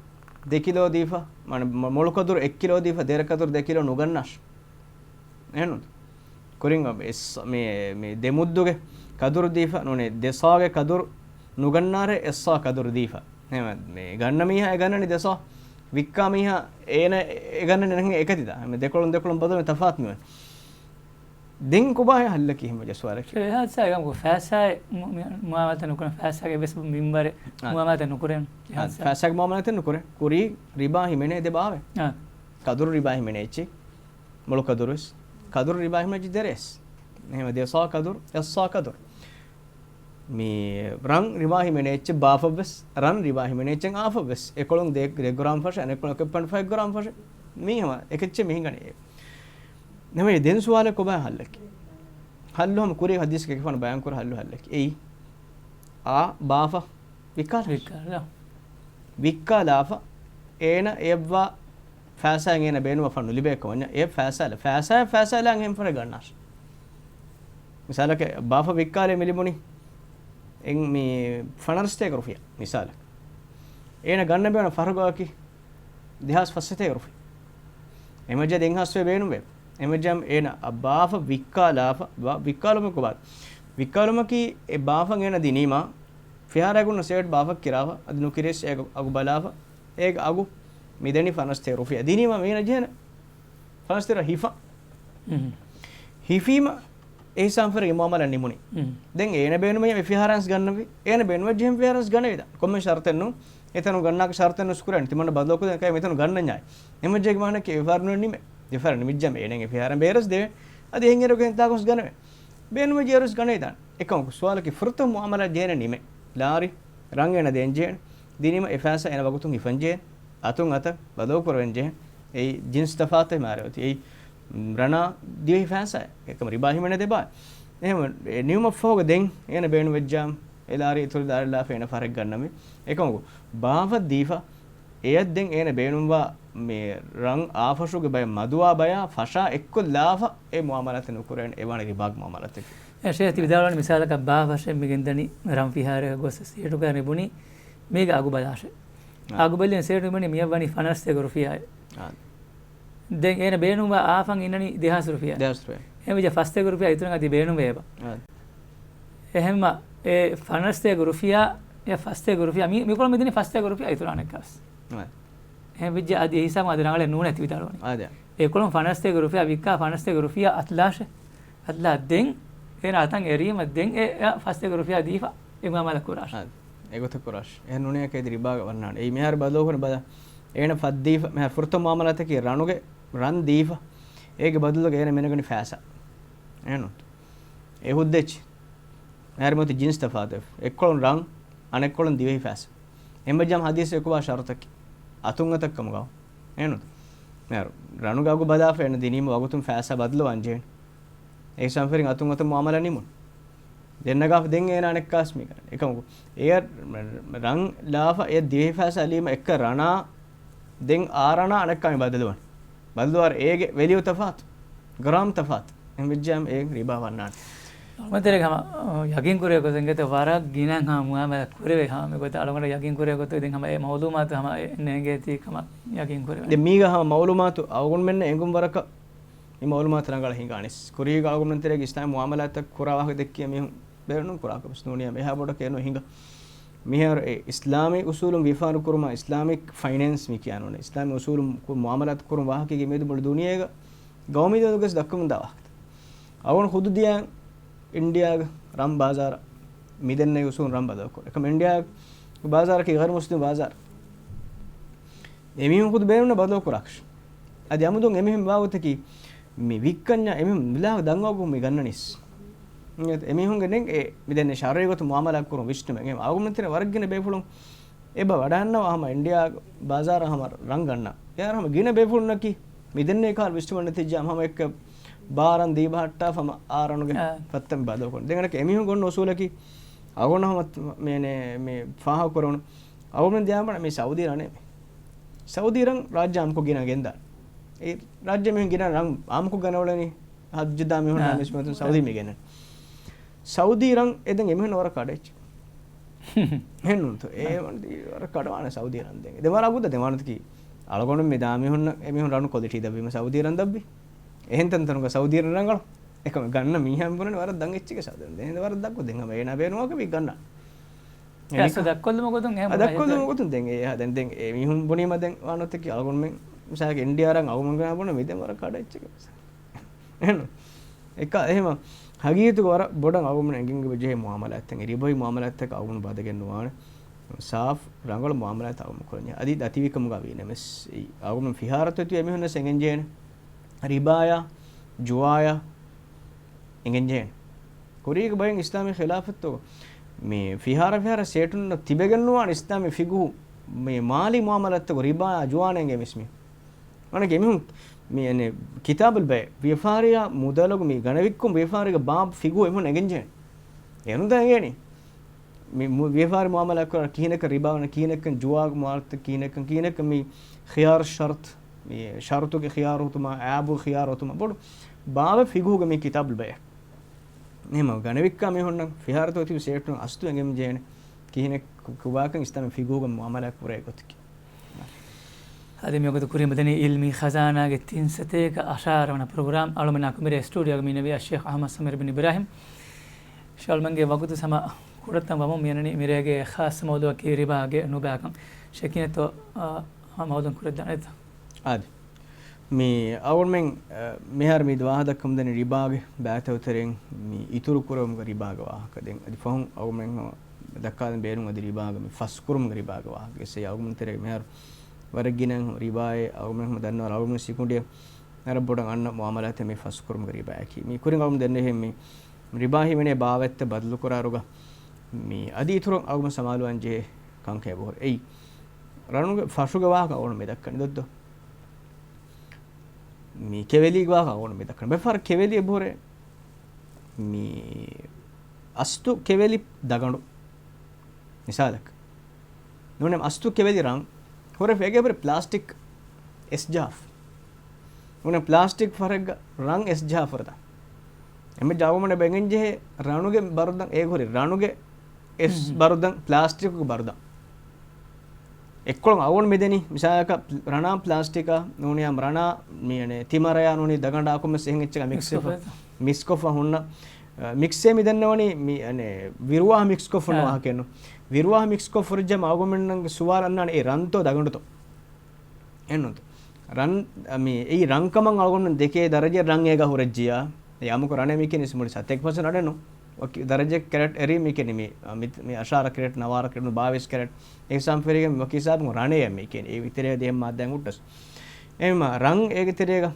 ދެ ކިލޯ ދީފަ، މާނަ މޮ-، މޮޅު ކަދުރު އެއް ކިލޯ ދީފަ، ދެރަ ކަދުރު ދެ ކިލޯ ނުގަންނާށޭ. އެހެންނު. ކުރިން އެއްސާ-، މި، މި ދެ މުއްދުގެ ކަދުރު ދީފަ، ނޫނީ ދެ ސާގެ ކަދުރު ނުގަންނާށޭ އެއްސާ ކަދުރު ދީފަ. އެހެން މި ގަންނަ މީހާ އެ ގަންނަނީ ދެ ސާ، ވިއްކާ މީހާ އޭނަ އެ ގަންނަނީ ނަހަން އެކަތި ދާ. މި ދެކޮޅުން ދެކޮޅުން ބަދަލު ތަފާތު މިވަނީ. ދެން ކޮބާހޭ ހައްލަކީ ހަމަ ޖަސްވާރަކީ؟ އެ ހާދިސާގަ ހަމަ ފައިސާއެއް މު-، މި-، މުއާމަލާތެއް ނުކުރަން، ފައިސާގެ އެއްވެސް މިންވަރެއް އާ. މުއާމަލާތެއް ނުކުރަން. އާ، ފައިސާގެ މުއާމަލާތެއް ނުކުރޭ. ކުރީ ރިބާ ހިމެނޭ ދެ ބާވެ. އާ. ކަދުރު ރިބާ ހިމެނޭ އެއްޗެއް. މޮޅު ކަދުރުވެސް. ކަދުރު ރިބާ ހިމެނޭ ދެރޭސް. އެހެމަ ދެ ސާ ކަދުރު، އެއް ސާ ކަދުރު. މި ރަން ރިބާ ހިމެނޭ އެއްޗެއް ބާފަށްވެސް، ރަން ރިބާ ހިމެނޭ އެއްޗެއް އާފަށްވެސް. އެކޮޅުން ދެ، ދެ ގްރާމް ފަށެއް، އަނެއްކޮޅުން އެކެއް ޕޮއިންޓް ފައިވް ގްރާމް ފަށެއް. މީ ހަމަ އެކެއްޗެއް މިހިނގަނީ. ނަމަވެސް ދެން ސުވާލެއް ކޮބާ ހައްލަކީ؟ ހައްލު ހަމަ ކުރީ ހަދީސްގެ ކިފާނު ބަޔާންކުރ ހައްލު ހައްލަކީ. އެއީ އާ ބާފަ ވިއްކާލާ. ވިއްކާލާ. ވިއްކާލާފަ އޭނަ އެއަށްވާ ފައިސާއެއް އޭނަ ބޭނުންވާފަ ނުލިބޭ ކަމަށް އެ ފައިސާ، ފައިސާ، ފައިސާ އެހެން ފަރެއް ގަންނާށޭ. މިސާލަކަށް ބާފަ ވިއްކާލޭ މި ލިބުނީ އެން މި ފަނަރަސަތޭކަ ރުފިޔާ މިސާލަކަށް. އޭނަ ގަންނަ ބޭނުން ފަރުގައަކީ ދެހާސް ފަސްސަތޭކަ ރުފިޔާ. އެމަޖާ ދެހާސް ވެ ބޭނުންވޭ. އެމަޖާ އޭނަ އަ ބާފަ ވިއްކާލާފަ، ވާ-، ވިއްކާލުމަކު ބާ-، ވިއްކާލުމަކީ އެ ބާފަން އޭނަ ދިނީމާ، ފިހާރައިގުންނަ ސޭޓް ބާފަ ކިރާފަ، އަދި ނުކިރޭސް އޭގެ އަގު ބަލާފަ، އޭގެ އަގު މިދެނީ ފަނަރަސަތޭކަ ރުފިޔާ. ދިނީމާ މީނަ ޖެހެނެ ފަނަރަސަތޭކަ ހިފަ. ހުން. ހިފީމަ އެހިސާބުން ފަރެއްގެ މުއާމަލާ ނިމުނީ. ހުން. ދެން އޭނަ ބޭނުމެއް މި ފިހާރައިންސް ގަންނަވި. އޭނަ ބޭނުމެއް ޖެހެން ފިހާރައިންސް ގަނެވިދާނެ. ކޮންމެ ޝަރުތެއްނު، އެތަނު ގަންނާކަށް ޝަރުތެއްނު ސްކުރޭން. ތިމަންނަ ބަދަލުކުރެން ކައި މިތަނު ގަންނަންޏާ. އެމަޖެގެ މާނަކީ އެ ފިހާރަ ނުވެ ނިމެ. ދެފަރަށް ނިމިއްޖާމަ އޭނަ އެ ފިހާރަ ބޭރަސް ދެވޭ. އަދި އެހެން އޭރުގެ ހިންތާކުސް ގަނެވޭ. ބޭނުމެއް ޖޭރުސް ގަނެވިދާނެ. އެކަމަކު ސުވާލަކީ ފުރަތަމަ މުއާމަލާ ޖޭނެ ނިމެ. ލާރި ރަނގޭނަ ދޭން ޖޭނެ. ދިނީމަ އެ ފައިސާ އޭނަ ވަގުތުން ހިފަން ޖޭނެ. އަތުން އަތަށް ބަދަލުކުރެވެން ޖޭނެ. އެއީ ޖިންސް ތަފާތެއް މާރެ އޮތީ. އެއީ ރަނާ ދިވެހި ފައިސާ އެކަމަ ރިބާ ހިމެނޭ ދެބާ. އެހެން ނިމުމަށްފަހުގަ ދެން އޭނަ ބޭނުން ވެއްޖާމް އެ ލާރި އިތުރު ލާރި ލާފަ އޭނަ ފަރެއް ގަންނަމޭ. އެކަމަކު ބާފަ ދީފަ އެޔަށް ދެން އޭނަ ބޭނުންވާ މި ރަން އާފަށުގެ ބަޔަށް މަދުވާ ބަޔާ ފަށާ އެއްކޮށް ލާފަ އެ މުއާމަލާތެއް ނުކުރޭނެ އެވާނެ ރިބާގެ މުއާމަލާތެއް. އެ ޝޭޚް ތި ވިދާޅުވަނީ މިސާލަކަށް ބާފަށެއް މި ގެންދަނީ ރަން ފިހާރައަށް ގޮސް ސޭޓުގަ ނިބުނީ މީގެ އަގު ބަލާށޭ. އާ. އަގު ބަލި ސޭޓު ނިބުނީ މިއަށް ވަނީ ފަނަރަސްތޭކަ ރުފިޔާއޭ. އާ. ދެން އޭނަ ބޭނުންވާ އާފަން އިންނަނީ ދެހާސް ރުފިޔާ. ދެހާސް ރުފިޔާ. އެހެން ވިއްޔާ ފަސްތޭކަ ރުފިޔާ އިތުރަށް އަދި ބޭނުންވެ އެބަ. އާ. އެހެންމަ އެ ފަނަރަސްތޭކަ ރުފިޔާ، އެ ފަސްތޭކަ ރުފިޔާ، މި، މިކޮޅު މިދިނީ ފަސްތޭކަ ރުފިޔާ އިތުރަށް އަނެއްކާސް. އާ. އެހެން ވިއްޔާ އަދި އެ ހިސާބު އަދި ރަނގަޅެއް ނޫނޭ ތި ވިދާޅުވަނީ. އާ، ދެ. އެކޮޅުން ފަނަރަސްތޭކަ ރުފިޔާ ވިއްކާ ފަނަރަސްތޭކަ ރުފިޔާ އަތުލާށޭ. އަތުލާ ދެން އޭނަ އަތަށް އެރީމަ ދެން އެ، އެ ފަސްތޭކަ ރުފިޔާ ދީފަ އެ މުއާމަލާ ކުރާށޭ. އާ. އެގޮތަށް ކުރާށޭ. އެހެން ނޫނީ އެކަ އެދި ރިބާގަ ވަންނާނެ. އެއީ މިހާރު ބަދަލުކުރަން ބަލަ. އޭނަ ފަށްދީފަ، މިހާރު ފުރަތަމަ މުއާމަލާތަކީ ރަނުގެ، ރަން ދީފަ. އޭގެ ބަދަލުގަ އޭނަ މިނަގަނި ފައިސާ. އެހެންނު. އެ ހުއްދައެއްޗި. މިހާރު މިއޮތީ ޖިންސް ތަފާތު. އެއްކޮޅުން ރަން، އަނެއްކޮޅުން ދިވެހި ފައިސާ. އެންމެ ޖަމް ހަދީސް އެކުބާ ޝަރުތަކީ. އަތުން އަތަށް ކަމުގަ. އެހެންނު. މިހާރު ރަނުގެ އަގު ބަލާފަ އޭނަ ދިނީމަ ވަގުތުން ފައިސާ ބަދަލުވާން ޖެހޭނެ. އެ ސަންފެރިން އަތުން އަތަށް މުއާމަލާ ނިމުން. ދެން ނަގާފަ ދެން އޭނާ އަނެއްކާސް މި ގަންނަ. އެކަމަކު އެ ރަން ލާފަ އެ ދިވެހި ފައިސާ ލީމަ އެއްކަ ރަނާ ދެން އާ ރަނާ އަނެއްކާ މި ބަދަލުވަން. ބަދަލުވާރ އޭގެ ވެލިއު ތަފާތު. ގްރާމް ތަފާތު. އެހެން ވެއްޖާމަ އޭ ރިބާ ވަންނާނެ. އަޅުގަނޑު ތެރޭގަ ހަމަ، އަ، ޔަގީން ކުރޭ ގޮތެއް ގެތެ ވަރަށް ގިނަ ހަމަ މުއާމަލާ ކުރެވޭ ހަމަ މި ގޮތަށް އަޅުގަނޑަށް ޔަގީން ކުރޭ ގޮތު ދެން ހަމަ އެ މައުލޫމާތު ހަމަ އެ ނޭނގޭތީ ކަމަށް ޔަގީން ކުރެވޭ. ދެން މީގަ ހަމަ މައުލޫމާތު އަޅުގަނޑުމެންނަށް އެނގުން ވަރަކަށް މި މައުލޫމާތު ރަނގަޅަށް ހިނގާނީސް. ކުރީގަ އަޅުގަނޑުމެން ތެރޭގެ އިސްލާމީ މުއާމަލާތްތައް ކުރާ ވާހަކަ ދެއްކިޔަ މީހުން ބޭނުން ކުރާކަށް ވެސް ނޫނިއްޔާ އެހާ ބޮޑަކަށް އެނު ހިނގާ. މިހާރު އެ އިސްލާމީ އުސޫލުން ވިޔަފާރި ކުރުމާ، އިސްލާމިކް ފައިނޭންސް މި ކިޔާނޫނޭ، އިސްލާމީ އުސޫލުން ކު-، މުއާމަލާތު ކުރުން ވާހަކައިގެ މިއަދު މުޅި ދުނިޔޭގަ ގައުމީ ދެލޮލުގަސް ދައްކަމުންދާ ވާހަކަ. އަޅުގަނޑު ޚުދު ދިޔަ އިންޑިޔާގެ ރަން ބާޒާރަށް މިދެންނެވި އުސޫލުން ރަން ބަދަލުކުރޭ. އެކަމަ އިންޑިޔާ ބާޒާރަކީ ޣައިރު މުސްލިމް ބާޒާރެއް. އެމީހުން ޚުދު ބޭނުންނަށް ބަދަލުކުރާކަށް. އަދި އަމުދުން އެމީހުން ވާގޮތަކީ މި ވިއްކަންޏާ އެމީހުން މިލާ ދަންގަވަގު މި ގަންނަނީސް. އެމީހުންގެ ދެން އެ މިދެންނެ ޝަރުޢީ ގޮތުން މުއާމަލާތް ކުރުން ވިސްނުމެއް. އެ އަޅުގަނޑުމެން ތެރޭ ވަރަށް ގިނަ ބޭފުޅުން އެބަ ވަޑައިގަންނަވާ ހަމަ އިންޑިޔާ ބާޒާރަށް ހަމަ ރަން ގަންނަ. އެހާރު ހަމަ ގިނަ ބޭފުޅުންނަކީ މިދެންނެ ކާރު ވިސްނުމަށް ނެތިއްޖާ ހަމަ އެއްކަ ބާރަން ދީބަހައްޓާ ހަމަ އާ ރަނުގެ އާ. ފައްތަ މި ބަދަލުކުރުން. ދެން އަނެކަ އެމީހުން ގޮންނަ އުސޫލަކީ އަޅުގަނޑު ހަމަ މޭނެ މި ފާހަގަކުރަން. އަޅުގަނޑު ދިޔާމަ މި ސައުދީ ރަނެއް މި. ސައުދީ ރަން ރާއްޖެ އާއްމުކޮށް ގިނަ ގެންދާ. އެ ރާއްޖެ މީހުން ގިނަ ރަން އާއްމުކޮށް ގަނެވަޅެނީ ހައްޖު ދާ މީހުންނާ އާ. މިސްމަތުން ސައުދީ މި ގެންނަން. ސައުދީ ރަން އެ ދެން އެމީހުން ވަރަށް ކަޑައެއްޗެއް. އެހެން ނޫންތޯ؟ އެ ވަރަށް ކަޑަވާނެ ސައުދީ ރަން ދެން. ދެ ވަރަށް އަގުދަ ދެ ވާނަތަކީ. އަޅުގަނޑު މި ދާ މީހުން، އެމީހުން ރަނު ކޮލިޓީ ދައްވީމަ ސައުދީ ރަން ދައްވި. އެހެން ތަންތަނުގަ ސައުދީ ރަން ރަނގަޅު. އެކަމަ ގަންނަ މީހާ ބުނަނީ ވަރަށް ދަން އެއްޗެއްގެ ސައުދީ ރަން. ދެން ވަރަށް ދައްކޮ ދެން ހަމަ އޭނާ ބޭނުމަކަށް ވީ ގަންނަ. އެ އަސް ދައްކޮށްލުމުގެ ގޮތުން އެހެން އަ، ދައްކޮށްލުމުގެ ގޮތުން ދެން އެ، ދެން އެ މީހުން ބުނީމަ ދެން ވާނޮތަކީ އަޅުގަނޑުމެން މިސާލަކަށް އިންޑިޔާ ރަން އަޅުގަނޑު ބުނަ މި ދެން ވަރަށް ކަޑަ އެއްޗެއް. އެހެން. އެކަ، އެހެމަ ހަގީގަތުގަ ވަރަށް ބޮޑަށް އަޅުގަނޑުމެން އެނގެން ޖެހޭ މުއާމަލާތްތައް، ރިބަވީ މުއާމަލާތްތަކަށް އަޅުގަނޑު ބަދަގެން ނުވާނެ. ސާފް ރަނގަޅު މުއާމަލާތް އަޅުގަނޑު ކުރަންޖެހޭ. އަދި ދަތިވިކަމުގަ ވީނަމަވެސް، އެއީ އަޅުގަނޑު ފިހާރަތައް އޮތީ އެމީހުންނަށް އެނގެންޖެހޭނެ. ރިބާޔާ، ޖުވާޔާ، އެނގެންޖެހޭނެ. ކުރީގެ ބައިން އިސްލާމީ ޚިލާފަތުގަ މި ފިހާރަ ފިހާރަ ސޭޓުންނަށް ތިބެގެން ނުވާނެ އިސްލާމީ ފިގުހު، މި މާލީ މުއާމަލާތްތަކުގަ ރިބާ ޖުވާނެ އެނގޭ މިސްމީ. އަނެކެ އެމީހުން މި އެނެ ކިތާބުލް ބައި، ވިޔަފާރިއާ މުދަލުގެ މި ގަނެވިއްކުން ވިޔަފާރިގެ ބާބު ފިގުހު އެމީހުން އެނގެންޖެހޭނެ. އެނުދާ އެނގޭނީ. މި މު-، ވިޔަފާރި މުއާމަލާތް ކުރާ ކިހިނެއްކަން ރިބާ ވަނީ، ކިހިނެއްކަން ޖުވާގެ މުއާމަލާތް، ކިހިނެއްކަން، ކިހިނެއްކަން މި ޚިޔާރު ޝަރުތު، މި ޝަރުތުގެ ޚިޔާރު އޮތުމާ، އާބު ޚިޔާރު އޮތުމާ ބޮޑު ބާވެ ފިގުހުގެ މި ކިތާބުލް ބަޔެއް. އެހެމަ ގަނެވިއްކާ މީހުންނަށް ފިހާރަތައް އޮތި ސޭޓުން އަސްލު އެނގެން ޖެހޭނެ ކިހިނެއް ކު-، ކުބާކަން އިސްލާމީ ފިގުހުގެ މުއާމަލާތް ކުރޭ ގޮތަކީ. އަދި މިވަގުތު ކުރިމަދަނީ އިލްމީ ޚަޒާނާގެ ތިން ސަތޭކަ އަށާރަ ވަނަ ޕްރޮގްރާމް. އަޅުމެންނާ ކުމިރޭ ސްޓޫޑިއޯގަ މި ނެވި އައްޝޭޚް އަޙްމަދު ސަމީރު ބިން އިބްރާހިމް. ޝޭޚް އަޅުމެންގެ ވަގުތު ހަމަ ކުޑަތައް ވަމުން މިއަންނަނީ މިރޭގެ ޚާއްޞަ މައުޟޫޢަކީ ރިބާގެ ނުބައިކަން. ޝޭޚް ކިހިނެއްތޯ، އާ، ހަމަ މައުޟޫޢު ކުރައްދާނެތަ؟ އާދެ. މި އަޅުމެން، އަ، މިހާރު މި ދުވާހަ ދައްކަމުންދަނީ ރިބާގެ ބައިތައް ތެރެއިން މި އިތުރު ކުރެވުމުގެ ރިބާގެ ވާހަކަ. ދެން އަދި ފަހުން އަޅުމެން ހަމަ ދައްކާލަން ބޭނުން އަދި ރިބާގެ މި ފަސްކުރުމުގެ ރިބާގެ ވާހަކަ. އެއީ އަޅުމެން ތެރޭގަ މިހާރު ވަރަށް ގިނަ ރިބާއެއް އަޅުމެން ހަމަ ދަންނަވާ އަޅުމެން ސިކުނޑިއަށް ވަރަށް ބޮޑަށް އަންނަ މުއާމަލާތެއް މި ފަސްކުރުމުގެ ރިބާއަކީ. މި ކުރިން އަޅުމެން ދެންނެވިހެން މި ރިބާ ހިމެނޭ ބާވަތްތައް ބަދަލުކުރާއިރުގަ މި އަދި އިތުރަށް އަޅުގަނޑު ސަމާލުވާން ޖެހޭ ކަންކަން އެބަހުރި. އެއީ ރަނުގެ ފަށުގެ ވާހަކަ އަޅުގަނޑު މި ދައްކަނީ ދޮއްދޯ. މި ކެވެލީގެ ވާހަކަ އަޅުގަނޑު މި ދައްކަނީ. ބައެއް ފަހަރަށް ކެވެލި އެބަހުރޭ މި އަސްތު ކެވެލި ދަގަނޑު. މިސާލަކަށް. ނޫނެ އަސްތު ކެވެލި ރަން. ހުރެ އޭގެ ހުރެ ޕްލާސްޓިކް އެސްޖާފް. ނޫނެ ޕްލާސްޓިކް ފަހަރެއްގަ ރަން އެސްޖާފް ވަރަދާ. އެންމެ ޖައުމަނެ ބެނގެން ޖެހޭ ރަނުގެ ބަރުދަން އޭގެ ހުރި ރަނުގެ އެސް ހުން. ބަރުދަން ޕްލާސްޓިކުގެ ބަރުދަން. އެއްކޮޅުން އަޅުގަނޑު މިދެނީ މިސާލަކަށް ރަނާ ޕްލާސްޓިކާ ނޫނިޔާ ރަނާ މި ތިމަރަޔާ ނޫނީ ދަގަނޑާ ކޮންމެސް އެހެން އެއްޗަކަށް މިކްސް މިކްސް ކޮށްފަ. ކޮށްފަ ހުންނަ. މިކްސްއެއް މި ދެންނެވަނީ މި، އަނެ، ވިރުވާހަ މިކްސް ކޮށްފަ އާ. ނުވާހަކައެއްނު. ވިރުވާހަ މިކްސް ކޮށް ފުރިއްޖާ އަޅުގަނޑުމެންނަށް ސުވާލު އަންނާނެ އެ ރަންތޯ ދަގަނޑުތޯ؟ އެއްނުތޯ. ރަން، މި، އެއީ ރަންކަމަށް އަޅުގަނޑުމެން ދެކޭ ދަރަޖަ ރަން އޭގަ ހުރެއްޖިޔާ. އެ އަމުކު ރަނެއް މިކިނި މުޅި ސަތޭކަ ޕަސެންޓް ރަނެއްނު. ވަކި ދަރަޖަ ކެރެޓް އެރީ މިކިނި މި، މި، މި އަށާރަ ކެރެޓް، ނަވާރަ ކެރެޓް، ބާވީސް ކެރެޓް. އެ ހިސާބުން ފެރިގެން ވަކި ހިސާބުން ރަނެއް މިކިނި. އެ ވިތެރޭ ދެހެން މާއްދާއިން ހުއްޓަސް. އެހެންމަ ރަން އޭގެ ތެރޭގަ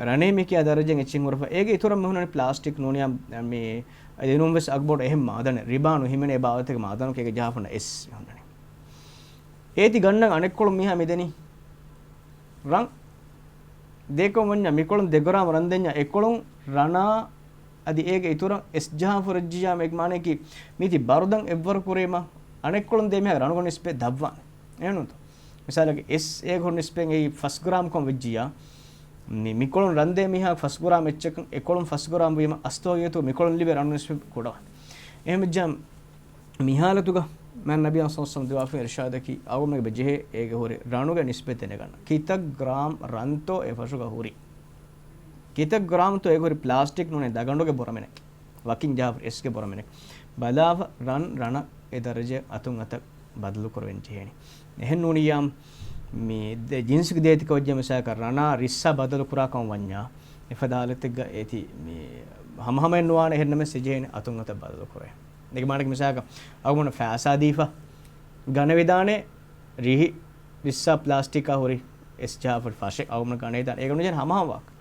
ރަނޭ މިކިޔާ ދަރަޖައިން އެއްޗެއް ހުރެފަ. އޭގެ އިތުރަށް މި ހުންނަނީ ޕްލާސްޓިކް ނޫނިޔާ މި އެދެނުން ވެސް އަގުބޮޑު އެހެން މާދަނެއް. ރިބާ ނުހިމެނޭ ބާވަތެއްގެ މާދަނަކު އޭގެ ޖަހާފަންނަ އެސް ހުންނަނީ. އޭތި ގަންނަން އަނެއްކޮޅުން މީހާ މިދެނީ ރަން. ދޭކޮށް ވަންޏާ މިކޮޅުން ދެ ގްރާމް ރަން ދެންޏާ އެކޮޅުން ރަނާ އަދި އޭގެ އިތުރަށް އެސް ޖަހާ ފުރެއްޖިޔާ މޭގެ މާނައަކީ މީތި ބަރުދަން އެއްވަރު ކުރީމަ އަނެއްކޮޅުން ދޭ މީހާ ރަނުގެ ނިސްބަތް ދަށްވާނެ. އެހެންނޫންތޯ؟ މިސާލަކަށް އެސް އޭގެ ހުރި ނިސްބަތް އެއީ ފަސް ގްރާމް ކޮން ވެއްޖިޔާ މި، މިކޮޅުން ރަންދޭ މީހާ ފަސް ގްރާމް އެއްޗަކަށް އެކޮޅުން ފަސް ގްރާމް ވީމަ އަސްތޯގެތު މިކޮޅުން ލިބޭ ރަނު ނިސްބަތް ކުޑަވާނެ. އެހެން ވެއްޖާ މި ހާލަތުގަ މާތް ނަބީ ސައްލަﷲު ޢަލައިހި ވަސައްލަމަ ދެއްވާފައި އިރުޝާދަކީ އަޅުގަނޑުމެން ބެޖެހޭ އޭގެ ހުރި ރަނުގެ ނިސްބަތް ދެނެގަންނަ. ކިތައް ގްރާމް ރަންތޯ އެ ފަށުގަ ހުރީ؟ ކިތައް ގްރާމްތޯ އޭގެ ހުރި ޕްލާސްޓިކް ނޫނޭ ދަގަނޑުގެ ބުރަމިނެއް؟ ވަކިން ޖަހާފަ އެސްގެ ބުރަމިނެއް. ބަލާފަ ރަން ރަނަށް އެ ދަރަޖަ އަތުން އަތަށް ބަދަލު ކުރެވެން ޖެހޭނެ. އެހެން ނޫނިއްޔާ މި ދެ ޖިންސްގެ ދޭތިކަ ވެއްޖެ މިސާލަކަށް ރަނާ ރިއްސާ ބަދަލު ކުރާ ކަމަށް ވަންޏާ އެފަދަ ހާލަތެއްގަ އޭތި މި ހަމަހަމައެއް ނުވާނެ އެހެންނަމަސް އެޖެހޭނެ އަތުން އަތަށް ބަދަލު ކުރޭ. ދެގެ މާނަކީ މިސާލަކަށް އަޅުގަނޑު ފައިސާ ދީފަ ގަނެވިދާނެ ރިހި ރިއްސާ ޕްލާސްޓިކާ ހުރި އެސް ޖަހާފަ ފަށެއް އަޅުގަނޑު ގަނެވިދާނެ. އޭގަ ނުޖެހޭނެ ހަމަހަމަ ވާހަކަ.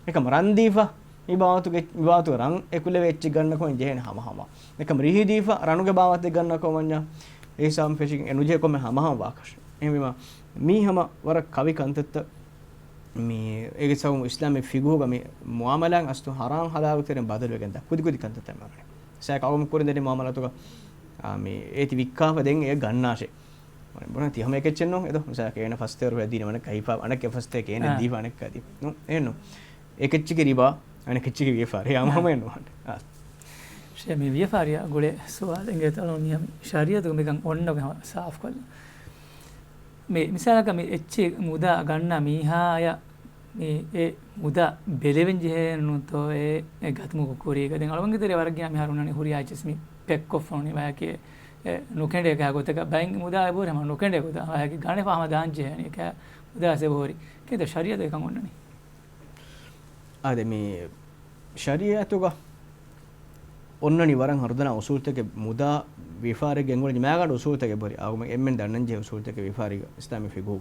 އެކަމަ ރަން ދީފަ މި ބާވަތުގެ، މި ބާވަތުގެ ރަން އެކުލެވޭ އެއްޗެއް ގަންނަ ކަމަށް ޖެހޭނެ ހަމަހަމަ. އެކަމަ ރިހި ދީފަ ރަނުގެ ބާވަތެއް ގަންނަ ކަމަށް ވަންޏާ އެ ހިސާބުން ފެށިގެން އެ ނުޖެހޭ ކޮންމެ ހަމަހަމަ ވާކަށެއް. އެހެންވީމަ މީ ހަމަ ވަރަށް ކަވި ކަންތައްތައް. މި އޭގެ ސަބަބުން އިސްލާމީ ފިގުހުގަ މި މުއާމަލާތް އަސްލު ހަރާން ހަލާލު ތެރެއިން ބަދަލުވެގެން ދާ ކުދި ކުދި ކަންތައްތައް މި އަޅުގަނޑު ސައިކަ އަޅުގަނޑު ކުރިން ދެނީ މުއާމަލާތުގަ، އާ، މި އޭތި ވިއްކާފަ ދެން އެ ގަންނާށޭ. ބުނާ ތި ހަމަ އެކެއްޗެއް ނޫން އެދޯ. މިސާލަކަށް އޭނަ ފަސް ތޭރު ރުފިޔާ ދީނަމަ އަނެއްކާ ހިފާ، އަނެއްކާ ފަސް ތޭކަ އޭނަ އާ. ދީފަ އަނެއްކާ ދީ. ނޫން އެހެންނު. އެކެއްޗެކޭ ރިބާ، އަނެކެއްޗެކޭ ވިޔަފާރި. އާ. ހަމަހަމައެއް ނުވާނެ. އާ. ޝޭ މި ވިޔަފާރިއާ ގުޅޭ ސުވާލެއް އިނގޭތޯ އަޅުގަނޑު މި ޝަރީއަތުގަ މިކަން އޮންނަ ގޮތް ހަމަ ސާފުކޮށްލަން. މި މިސާލަކަށް މި އެއްޗެއް މުދާ ގަންނަ މީހާޔަށް މި އެ މުދާ ބެލެވެން ޖެހޭ ނޫންތޯ އެ، އެ ގަތުމުގެ ކުރީގަ. ދެން އަޅުގަނޑުގެ ތެރޭ ވަރަށް ގިނަ މިހާރު ހުންނަނީ ހުރިހާ އެއްޗެސް މި ޕެކް ކޮށްފަ ހުންނަނީ ބަޔަކީ އެ ނުކެނޑޭ ގާ ގޮތަކަށް ބައެއް މުދާ އެބަހުރި ހަމަ ނުކެނޑޭ ގޮތަށް ބަޔަކީ ގަނެފަ ހަމަ ދާން ޖެހޭނީ އެކަ މުދާ އެބަހުރި. ކިތަ ޝަރީއަތު އެކަން އޮންނަނީ؟ އާދެ މި ޝަރީއަތުގަ އޮންނަނީ ވަރަށް ހަރުދަނާ އުސޫލުތަކެއް މުދާ ވިޔަފާރިގެ އެނގުނު މާގަނޑު އުސޫލުތަކެއް ބުރި. އަޅުގަނޑު އެންމެން ދަންނަން ޖެހޭ އުސޫލުތަކެއް ވިޔަފާރީގަ އިސްލާމީ ފިގުހު.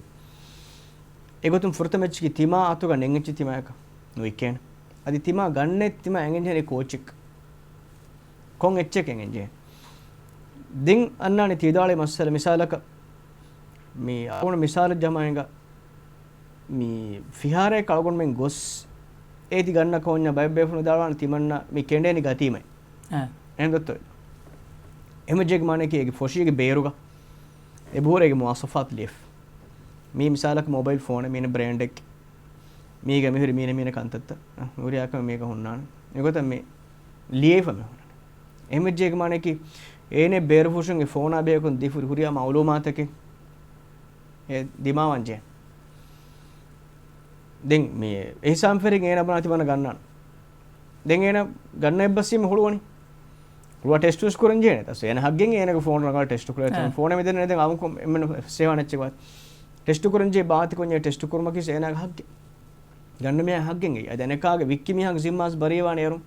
އެގޮތުން ފުރަތަމަ އެއްޗަކީ ތިމާ އަތުގަ ނެތް އެއްޗެއް ތިމާޔަކަށް ނުވިއްކޭނެ. އަދި ތިމާ ގަންނަ އެއްޗެއް ތިމާ އެނގެން ޖެހޭނީ ކޯޗެއް. ކޮން އެއްޗެއް އެނގެން ޖެހޭ. ދެން އަންނާނެ ތި ވިދާޅުވި މައްސަލަ މިސާލަކަށް މި އަޅުގަނޑު މިސާލަށް ޖަމާ އިނގާ މި ފިހާރައަކަށް އަޅުގަނޑުމެން ގޮސް އޭތި ގަންނަ ކަމަށް ވަންޏާ ބައެއް ބޭފުޅުން ވިދާޅުވާނެ ތިމަންނަ މި ކެނޑޭނީ ގަތީމައި. އާ. އެހެން ދޮއްތޯ؟ އެހެން ވެއްޖެ މާނައަކީ އޭގެ ފޮށީގެ ބޭރުގަ އެބަހުރި އޭގެ މުވާޞަފާތު ލިޔެފަ. މީ މިސާލަކަށް މޮބައިލް ފޯނެއް މީނަ ބްރޭންޑެއް. މީގަ މިހުރި މީނަ މީނަ ކަންތައްތައް. އަ، ހުރިހާ ކަމެއް މީގަ ހުންނާނެ. އެގޮތަށް މި ލިޔެފަ މި ހުންނާނެ. އެހެން ވެއްޖެ މާނައަކީ އޭނަ ބޭރުފުށުން އެ ފޯނާ ބެހޭ ކުރިން ދީފަ ހުރި ހުރިހާ މައުލޫމާތަކެއް އެ ދިމާވާން ޖެހޭ. ދެން މި އެހިސާބުން ފެށިގެން އޭނަ ބުނާ ތިމަންނަ ގަންނާނެ. ދެން އޭނަ ގަންނަ އެއްބަސްވީމަ ހުޅުވަނީ. ހުޅުވާ ޓެސްޓުވެސް ކުރަން ޖެހޭނެ. ތަސް އޭނަ ހައްގެއް އޭނަގެ ފޯނު ރަނގަޅަށް ޓެސްޓު ކުރޭ. އަ. ފޯނެއް މިދެން ދެން އަމުކު އެންމެން ސޭވާނެ އެއްޗެއް ވާ. ޓެސްޓު ކުރަން ޖެހޭ ބާތި ކޮންޏެއް ޓެސްޓު ކުރުމަކީ އޭނާގެ ހައްގެއް. ގަންނަ މީހާ ހައްގެއް އެއީ. އަދި އަނެކާގެ ވިއްކި މީހާގެ ޒިންމާސް ބަރީވާނެ އޭރުން.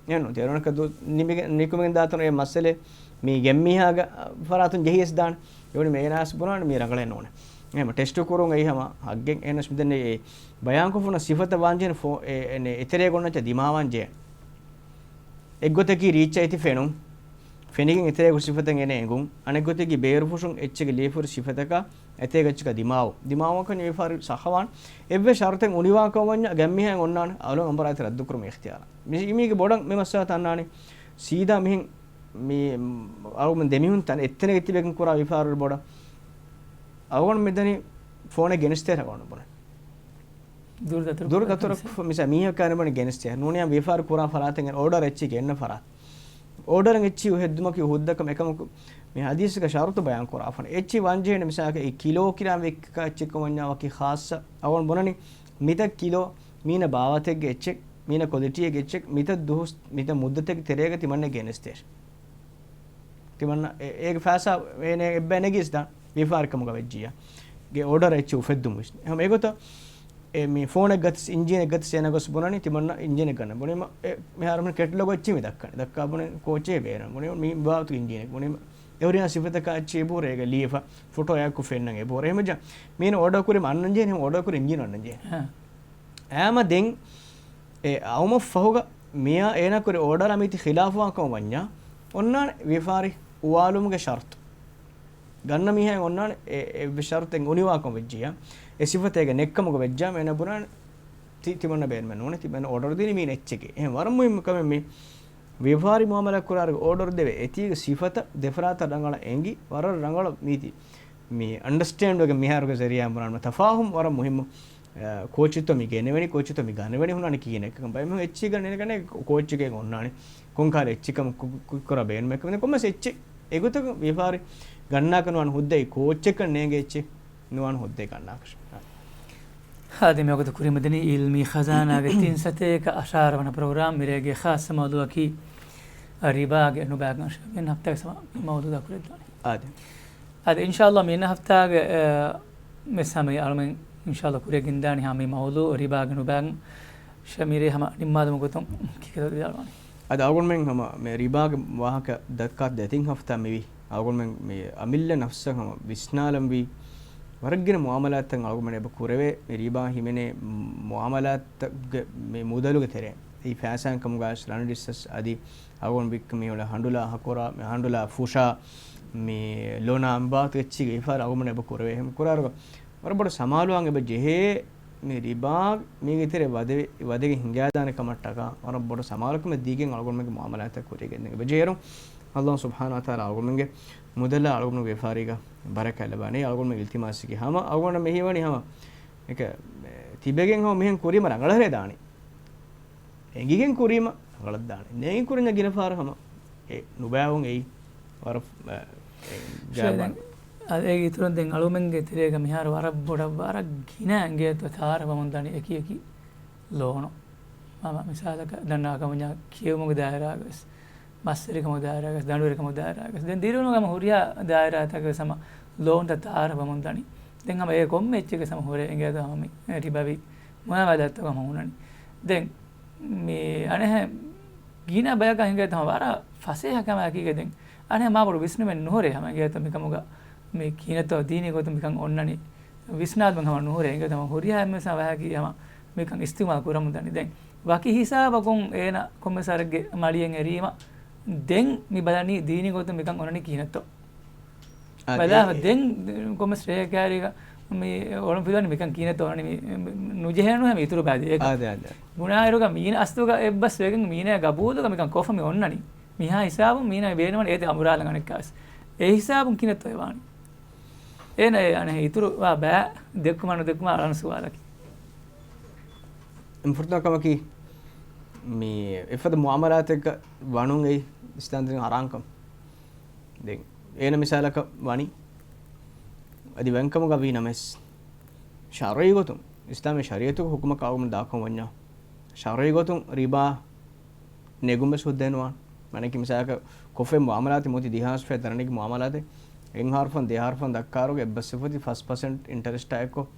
އެހެންނު. ތޭރުނަކަ ދު-، ނިމިގެ-، ނިކުމެގެން ދާތަނު އެ މައްސަލެ މީ ގެންމީހާގެ ފަރާތުން ޖެހިޔަސް ދާނެ. އެވަނީ މޭނާސް ބުނާނެ މީ ރަނގަޅެއް ނޫނެ. އެހެން ޓެސްޓު ކުރުން އެއީ ހަމަ ހައްގެއް. އެހެންނަސް މިދެން އެ ބަޔާންކޮށްފަ ހުންނަ ސިފަތައް ވާންޖެހެން ފޯ-، އެ-، އެ-، އެތެރޭ ގޮންނައްޗަށް ދިމާވާން ޖެހޭ. އެއްގޮތަކީ ރީއްޗަށް އެތި ފެނުން. ފެނިގެން އެތެރޭގެ ސިފަތައް އޭނަ އެނގުން. އަނެއްގޮތެއްގެ ބޭރުފުށުން އެއްޗެއްގެ ލިޔެފަހުރި ސިފަތަކާ އެތޭގެ އެއްޗަކާ ދިމާވު. ދިމާވުމަކަށް ވިޔަފާރި ސައްހަވާން. އެއްވެސް ޝަރުތެއް އުނިވާކަމަށް ވަންޏާ ގަތްމީހާއަށް އޮންނާނެ އަލުން އަނބުރާތެރި ރައްދުކުރުމުގެ އިޚްތިޔާރާ. މި، މީގެ ބޮޑަށް މި މައްސަލަތައް އަންނާނެ. ސީދާ މިހެން މި، އަޅުގަނޑު ދެމިހުން ތަން އެއްތަނެއްގަ ތިބެގެން ކުރާ ވިޔަފާރި ބޮޑަށް. އަޅުގަނޑު މިދަނީ ފޯނެއް ގެނެސްދޭ އަޅުގަނޑު ބުނެ. ދުރު ދަތުރު ދުރު ދަތުރަށް މިސާ މީހަކާ ނިބަން ގެނެސްދޭ. ނޫނިޔާ ވިޔަފާރި ކުރާ ފަރާތެއް އޯޑަރ އެއްޗި ގެންނަ ފަރާތް. އޯޑަރެއް އެއްޗި ހެއްދުމަކީ ހުއްދަކަމެއް އެކަމަކު މި ޙަދީޘްގެ ޝަރުޠު ބަޔާން ކުރާފަން. އެއްޗި ވާންޖެހޭނެ މިސާލަކަށް އެ ކިލޯ ކިރާ ވެއްކާ އެއްޗެއް ކަމަންޏާ ވަކި ޚާއްޞަ. އަވަން ބުނަނީ މިތައް ކިލޯ މީނަ ބާވަތެއްގެ އެއްޗެއް، މީނަ ކޮލިޓީއެއްގެ އެއްޗެއް، މިތައް ދުވަސް، މިތައް މުއްދަތެއްގެ ތެރޭގަ ތިމަންނަ ގެނެސްދޭށޭ. ތިމަންނަ އެ، އޭގެ ފައިސާ އޭނަ އެއްބައި ނެގިސްދާން ވިޔަފާރިކަމުގަ ވެއްޖިއްޔާ. ގެ އޯޑަރ އެއްޗެއް އުފެއްދުމު ވިސްނި. އެހެން އެގޮތަށް އެ މި ފޯނެއް ގަތަސް، އިންޖީނެއް ގަތަސް އޭނަ ގޮސް ބުނަނީ ތިމަންނަ އިންޖީނެއް ގަންނަ. ބުނީމަ އެ މިހާރު މި ކެޓްލޮގް އެއްޗެއް މި ދައްކަނީ. ދައްކާ ބުނެ ކޯޗެއް ބޭނުން. ބުނީ މި ބާވަތު އިންޖީނެއް. ބުނީ އެ ހުރިހާ ސިފަތަކާ އެއްޗެއް އެބަހުރޭ އޭގެ ލިޔެފަ ފޮޓޯއަކު ފެންނަން އެބަހުރޭ. އެހެންވެއްޖާ މީނަ އޯޑަރ ކުރީމަ އަންނަން ޖެހޭނެ، އޯޑަރ ކުރި އިންޖީނު އަންނަން ޖެހޭނެ. ހާ. އައިމަ ދެން އެ އައުމަށް ފަހުގަ މިޔާ އޭނަ ކުރި އޯޑަރ މީތި ޚިލާފުވާކަމަށް ވަންޏާ އޮންނާނެ ވިޔަފާރި އުވާލުމުގެ ޝަރުޠު. ގަންނަ މީހާއަށް އޮންނާނެ އެ، އެ ޝަރުޠެއް އުނިވާކަމަށް ވެއްޖިއްޔާ، އެ ސިފަތޭގެ ނެއްކަމުގަ ވެއްޖާ އޭނަ ބުނާނެ ތި، ތިމަންނަ ބޭނުމެއް ނޫނޭ، ތިމަންނަ އޯޑަރު ދިނީ މީނަ އެއްޗެކޭ. އެހެން ވަރަށް މުހިއްމު ކަމެއް މި ވިޔަފާރި މުއާމަލާތް ކުރާއިރު އޯޑަރު ދެވޭ އެތީގެ ސިފަތައް ދެފަރާތަށް ރަނގަޅަށް އެނގި، ވަރަށް ރަނގަޅަށް މީތި މި އަންޑަސްޓޭންޑްވެގެން މިހާރުގެ ޒަރީއާ ބުނާނަމަ ތަފާހުމް ވަރަށް މުހިއްމު. އަ، ކޯޗެއްތޯ މި ގެނެވެނީ، ކޯޗެއްތޯ މި ގަނެވެނީ ހުންނާނީ ކިހިނެއްކަން. ބައެއް މީހުން އެއްޗެއް ގަނެގަނެ ކޯޗެއްގެ އޮންނާނީ. ކޮންކަހަލަ އެއްޗެއް ކަމަށް ކު، ކު، ކުރާ ބޭނުމެއް ކަމެއް. ކޮންމެސް އެއްޗެއް އެގޮތަކަށް ވިޔަފާރި ގަންނާކަށް ނުވާން ހުއްދައި ކޯޗެއްކަން ނޭނގޭ އެއްޗެއް ނުވާން ހުއްދައި ގަންނާކަށް. އާދެ، މިވަގުތު ކުރިމަދަނީ އިލްމީ ޚަޒާނާގެ ތިން ސަތޭކަ އަށާރަ ވަނަ ޕްރޮގްރާމް. މިރޭގެ ޚާއްޞަ މައުޟޫއަކީ ރިބާގެ ނުބައިގަން. މި ހަފްތާގެ ސަމާ މައުޟޫއާ ކުރެއްދާނެ. އާދެ. އާދެ، އިންޝާﷲ މި ހަފްތާގެ، އަ، މި ސަމާ އަޅުމެން އިންޝާﷲ ކުރިއަށް ގެންދާނީ ހަމަ މި މައުޟޫ ރިބާގެ ނުބައިގަން. ޝަމީރޭ ހަމަ ނިންމާލުމުގެ ގޮތުން ކިކިތަ ދިޔާލުވާނީ. އަދި އަޅުގަނޑުމެން ހަމަ މި ރިބާގެ ވާހަކަ ދައްކާ ދެތިން ހަފްތާ މިވީ. އަޅުގަނޑުމެން މި އަމިއްލަ ނަފްސަށް ހަމަ ވިސްނާލަންވީ. ވަރަށްގިނަ މުއާމަލާތްތައް އަޅުގަނޑުމެން އެބަ ކުރެވޭ މި ރިބާ ހިމެނޭ މުއާމަލާތްތަކުގެ މި މުދަލުގެ ތެރެއިން. އެއީ ފައިސާއިން ކަމުގައި ރަނޑިއްސަސް އަދި އަޅުގަނޑު ވިއްކަ މި އުޅޭ ހަނޑުލާ ހަކުރާ، މި ހަނޑުލާ ފުށާ، މި ލޮނާ މި ބާވަތު އެއްޗިގެ ވިޔަފާރި އަޅުގަނޑުމެން އެބަ ކުރެވޭ. އެހެން ކުރާއިރުގަ ވަރަށް ބޮޑަށް ސަމާލުވާން އެބަ ޖެހޭ މި ރިބާ މީގެ ތެރޭ ވަދެ، ވަދެގެން ހިނގާދާނެ ކަމަށްޓަކާ ވަރަށް ބޮޑު ސަމާލުކަމެއް ދީގެން އަޅުގަނޑުމެންގެ މުއާމަލާތްތައް ކުރިއަށް ގެންދަން އެބަ ޖެހޭއިރު، ﷲ ސުބްޙާނަހޫ ވަތަޢާލާ އަޅުގަނޑުމެންގެ މުދަލާ އަޅުގަނޑުމެންގެ ވިޔަފާރީގަ ބަރަކާތް ލަބާނެ. އަޅުގަނޑުމެންގެ އިލްތިމާސްގެ ހަމަ އަޅުގަނޑަށް މި ހީވަނީ ހަމަ އެކަ ތިބެގެން ހަމަ މިހެން ކުރީމަ ރަނގަޅަށް ދާނީ. އެނގިގެން ކުރީމަ ރަނގަޅަށް ދާނެ. ނޭނގި ކުރަންޏާ ގިނަ ފަހަރަށް ހަމަ އެ ނުބައިވުން އެއީ ވަރަށް، އެ، ޝޭ، ޖާބާން. ދެން އަދި އޭގެ އިތުރުން ދެން އަޅުމެންގެ ތެރޭގަ މިހާރު ވަރަށް ބޮޑަށް ވަރަށް ގިނަ އިނގޭތޯ ތައާރަފް ވަމުން ދަނީ އެކި އެކި ލޯނު. ހަމަ މިސާލަކަށް ދަންނަވާ ކަމަންޏާ ކިޔެވުމުގެ ދާއިރާގަވެސް، މަސްވެރިކަމުގެ ދާއިރާގަވެސް، ދަނޑުވެރިކަމުގެ ދާއިރާގަވެސް، ދެން ދިރިއުޅުމުގެ ހަމަ ހުރިހާ ދާއިރާތަކަށް ވެސް ހަމަ ލޯންތައް ތައާރަފް ވަމުން ދަނީ. ދެން ހަމަ އެ ކޮންމެ އެއްޗެއްގެ ހަމަ ހުރޭ އިނގޭތޯ ހަމަ މި ރިބަވީ މުއާމަލާތްތަކުން ހަމަ ހުންނަނީ. ދެން މި އަނެއްހެން ގިނަ ބަޔަކަށް ހިނގޭތޯ ހަމަ ވަރަށް ފަސޭހަ ކަމާއެކީގަ ދެން އަނެއްހެން މާބޮޑު ވިސްނުމެއް ނުހުރޭ ހަމަ އިނގޭތޯ މިކަމުގަ މި ކިހިނެއްތޯ ދީނީ ގޮތުން މިކަން އޮންނަނީ ވިސްނާލުމެއް ހަމަ ނުހުރޭ އިނގޭތޯ ހަމަ ހުރިހާ އެންމެ ވަހަކީ ހަމަ މިކަން އިސްތިޢުމާލު ކުރަމުން ދަނީ. ދެން ވަކި ހިސާބަކުން އޭނަ ކޮންމެސް ވަރެއްގެ މަޅިއެއް އެރީމަ ދެން މި ބަލަނީ ދީނީ ގޮތުން މިކަން އޮންނަނީ ކިހިނެއްތޯ. އާ، ބަލާ، އެ، އެ. ދެން ކޮންމެސް ރެއެއްގައި މި އޮޅުން ފިލުވަނީ މިކަން ކިހިނެއްތޯ އޮންނަނީ މި، މި، ނުޖެހޭނު ހަމަ އިތުރު ބައި ދޭކަށް. އާ، ދެ، އާ، ދެ. ބުނާއިރުގަ މީނަ އަސްލުގަ އެއްބަސް ވެގެން މީނަ ގަބޫލުގަ މިކަން ކޮށްފަ މި އޮންނަނީ. މިހާ ހިސާބުން މީނަ ބޭނުމަން އޭތި އަނބުރާލަން އަނެއްކާވެސް. އެ ހިސާބުން ކިހިނެއްތޯ އެ ވާނީ. އޭނަ އެ އަނެއް އިތުރު ވާ ބައި ދެއްކުމާ ނުދެއްކުމާ އަޅަން ސުވާލަކީ. އެންމެ ފުރަތަމަ ކަމަކީ މި އެފަދަ މުއާމަލާތެއްގަ ވަނުން އެއީ އިސްލާމް ދީނުގެ ހަރާންކަން. ދެން އޭނަ މިސާލަކަށް ވަނީ އަދި ވެންކަމުގަ ވީ ނަމަވެސް، ޝަރުޢީ ގޮތުން އިސްލާމީ ޝަރީޢަތުގެ ހުކުމަކަށް އަޅުގަނޑު ދާކަމަށް ވަންޏާ، ޝަރުޢީ ގޮތުން ރިބާ ނެގުން ވެސް ހުއްދައެއް ނުވާނެ. މާނައަކީ މިސާލަކަށް ކޮށްފައި މުއާމަލާތެއް މުއްތި ދިހާސް ފައި ދަރަނިގެ މުއާމަލާތެއް އެއްހާރުފަން ދެއްހާރުފަން ދައްކާއިރުގަ އެއްބަސްވެފަ އޮތީ ފަސް ޕަސެންޓް އިންޓަރެސްޓާ އެއްކޮށް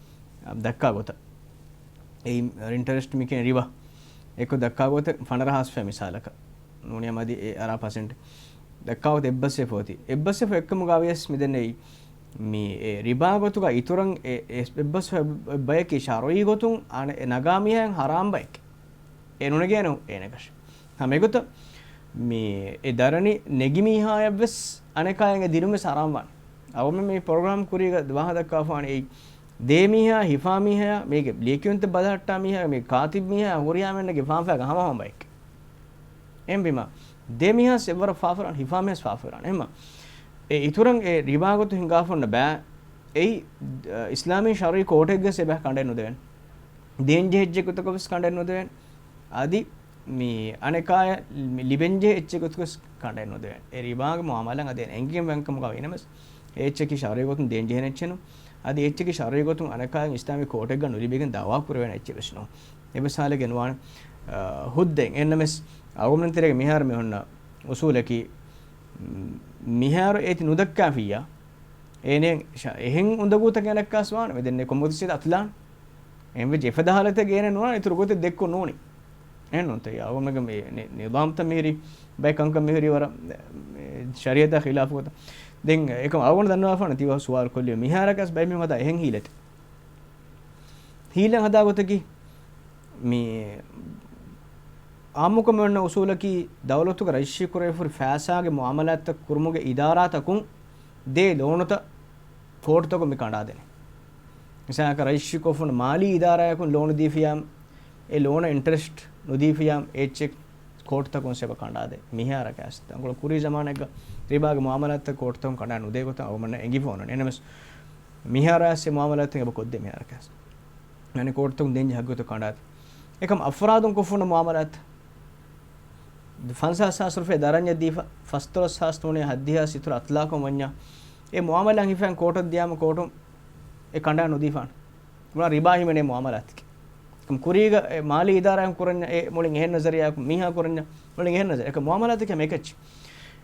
ދައްކާ ގޮތަށް. އެއީ އިންޓަރެސްޓް މިކިޔަނީ ރިބާ. އެއްކޮށް ދައްކާ ގޮތަށް ފަނަރަ ހާސް ފައި މިސާލަކަށް. ނޫނިޔަ މަދި އެ އަރާ ޕަސެންޓް ދައްކާ ގޮތަށް އެއްބަސްވެފަ އޮތީ. އެއްބަސްވެފަ އެއްކަމުގަ ވިޔަސް މިދެންނެވި މި އެ ރިބާ ގޮތުގަ އިތުރަށް އެ، އެ އެއްބަސް ބަޔަކީ ޝަރުޢީ ގޮތުން އަނެއް އެ ނަގާ މީހާއަށް ހަރާމް ބަޔެކޭ. އެ ނުނެގޭނެ އޭނަކަށް. ހަމަ އެގޮތަށް މި އެ ދަރަނި ނެގި މީހާޔަށްވެސް އަނެކާޔަށް އެ ދިނުމެސް ހަރާމްވާނެ. އަޅުގަނޑުމެން މި ޕްރޮގްރާމް ކުރީގަ ވާހަކަ ދައްކާފާނެ އެއީ، ދޭ މީހާ ހިފާ މީހާޔާ މީގެ ލިޔެކިޔުންތައް ބަލަހައްޓާ މީހާ، މި ކާތިބް މީހާ ހުރިހާ މީހުންނަކީ ފާފައިގެ ހަމަހަމަ ބައެއް. އެހެންވީމަ، ދޭ މީހާސް އެއްވަރަށް ފާފަރާން، ހިފާ މީހާސް ފާފަރާން. އެހެންމަ، އެ އިތުރަށް އެ ރިބާ ގޮތުން ހިނގާފަ އޮންނަ ބައި، އެއީ، އަ، އިސްލާމީ ޝަރުޢީ ކޯޓެއްގަސް އެބަ ކަނޑައެއް ނުދެވޭނެ. ދޭންޖެހޭ އެއްޗެއް ގޮތަކަށް ވެސް ކަނޑައެއް ނުދެވޭނެ. އަދި މި އަނެކާޔަށް މި ލިބެންޖެހޭ އެއްޗެއް ގޮތަކަށް ވެސް ކަނޑައެއް ނުދެވޭނެ. އެ ރިބާގެ މުޢާމަލާތް އަދި އެނގިގެން ވެންކަމުގަ ވީނަމަވެސް، އެ އެއްޗަކީ ޝަރުޢީ ގޮތުން ދޭންޖެހޭނެ އެއްޗެއް ނޫން. އަދި އެއްޗަކީ ޝަރުޢީ ގޮތުން އަނެކާޔަށް އިސްލާމީ ކޯޓެއްގަ ނުލިބިގެން ދަޢުވާ ކުރެވޭނެ އެއްޗެއް ވެސް ނޫން. އެއްވެސް ހާލެއްގަ ނުވާނެ. އަ، ހުއްދައިން އެހެންނަމަވެސް، އަޅުގަނޑުމެން ތެރޭގަ މިހާރު މި ހުންނަ އުސޫލަކީ، މިހާރު އޭތި ނުދައްކާފިއްޔާ، އޭނެ ޝަ-، އެހެން އުނދަގޫތަކެއް އަނެއްކާސް ވާނެ، މި ދެންނެ ކޮންމެ ގޮތެއް ސީދާ އަތުލާނެ. އެހެންވެއްޖެ އެފަދަ ހާލަތެއް ގޭނެ ނުވާނެ، އިތުރު ގޮތެއް ދެއްކުން ނޫނީ. އެހެން ނޫންތަ؟ އަޅުގަނޑުމެންގެ މި ނި-، ނިޒާމްތައް މިހިރީ، ބައެއް ކަންކަން މިހިރީ ވަރަށް، މި ޝަރީޢަތާ ޚިލާފު ގޮތަށް. ދެން އެކަމް އަޅުގަނޑު ދަންނަވާފާނެ ތި ވާހަކަ ސުވާލު ކޮށްލި މިހާރަކަސް ބައެއް މީހުން ހަދާ އެހެން ހީލެއް. ހީލަން ހަދާ ގޮތަކީ، މި އާއްމުކޮށް މި އޮންނަ އުސޫލަކީ، ދައުލަތުގެ ރަޖިސްޓްރީ ކުރެވިފަހުރި ފައިސާގެ މުޢާމަލާތްތައް ކުރުމުގެ އިދާރާތަކުން ދޭ ލޯނުތައް ކޯޓުތަކުން މި ކަނޑާދޭނެ. މިސާލަކަށް ރަޖިސްޓްރީ ކޮށްފަ އޮންނަ މާލީ އިދާރާއަކުން ލޯނު ދީފިއްޔާ، އެ ލޯނަށް އިންޓަރެސްޓް ނުދީފިއްޔާ، އެ އެއްޗެއް ކޯޓުތަކުން ވެސް އެބަ ކަނޑާދޭ. މިހާރަކަސް ތަންކޮޅު ކުރީ ޒަމާނެއްގަ ރިބާގެ މުޢާމަލާތްތައް ކޯޓުތަކުން ކަނޑާ ނުދޭ ގޮތަށް އަޅުގަނޑަށް އެނގިފަ އޮންނަނީ. އެހެންނަމަވެސް، މިހާރު އައިސް އެ މުޢާމަލާތެއް އެބަ ކޮށްދޭ މިހާރަކަސް. އަނެއް ކޯޓުތަކުން ދޭންޖެހޭ ހައްގުތައް ކަނޑާތި. އެކަމް އަފްރާދުން ކޮށްފަ އޮންނަ މުޢާމަލާތް. ފަންސާސް ހާސް ރުފިޔާ ދަރަންޏަށް ދީފަ، ފަސްދޮޅަސް ހާސް ނޫނީ ހައްދިހާސް އިތުރަށް އަތުލާކަން ވަންޏާ، އެ މުޢާމަލާތް ހިފައިން ކޯޓަށް ދިޔާމަ ކޯޓުން އެ ކަނޑާ ނުދީފާނެ. ބުނާ ރިބާ ހިމެނޭ މުޢާމަލާތަކީ. ކުރީގަ އެ މާލީ އިދާރާއިން ކުރަންޏާ އެ މުޅިން އެހެން ނަޒަރިއްޔާއަކުން މީހާ ކުރަންޏާ މުޅިން އެހެން ނަޒަރިއްޔާ. އެކަމް މުޢާމަލާތަކީ ހަމަ އެކައްޗެއް.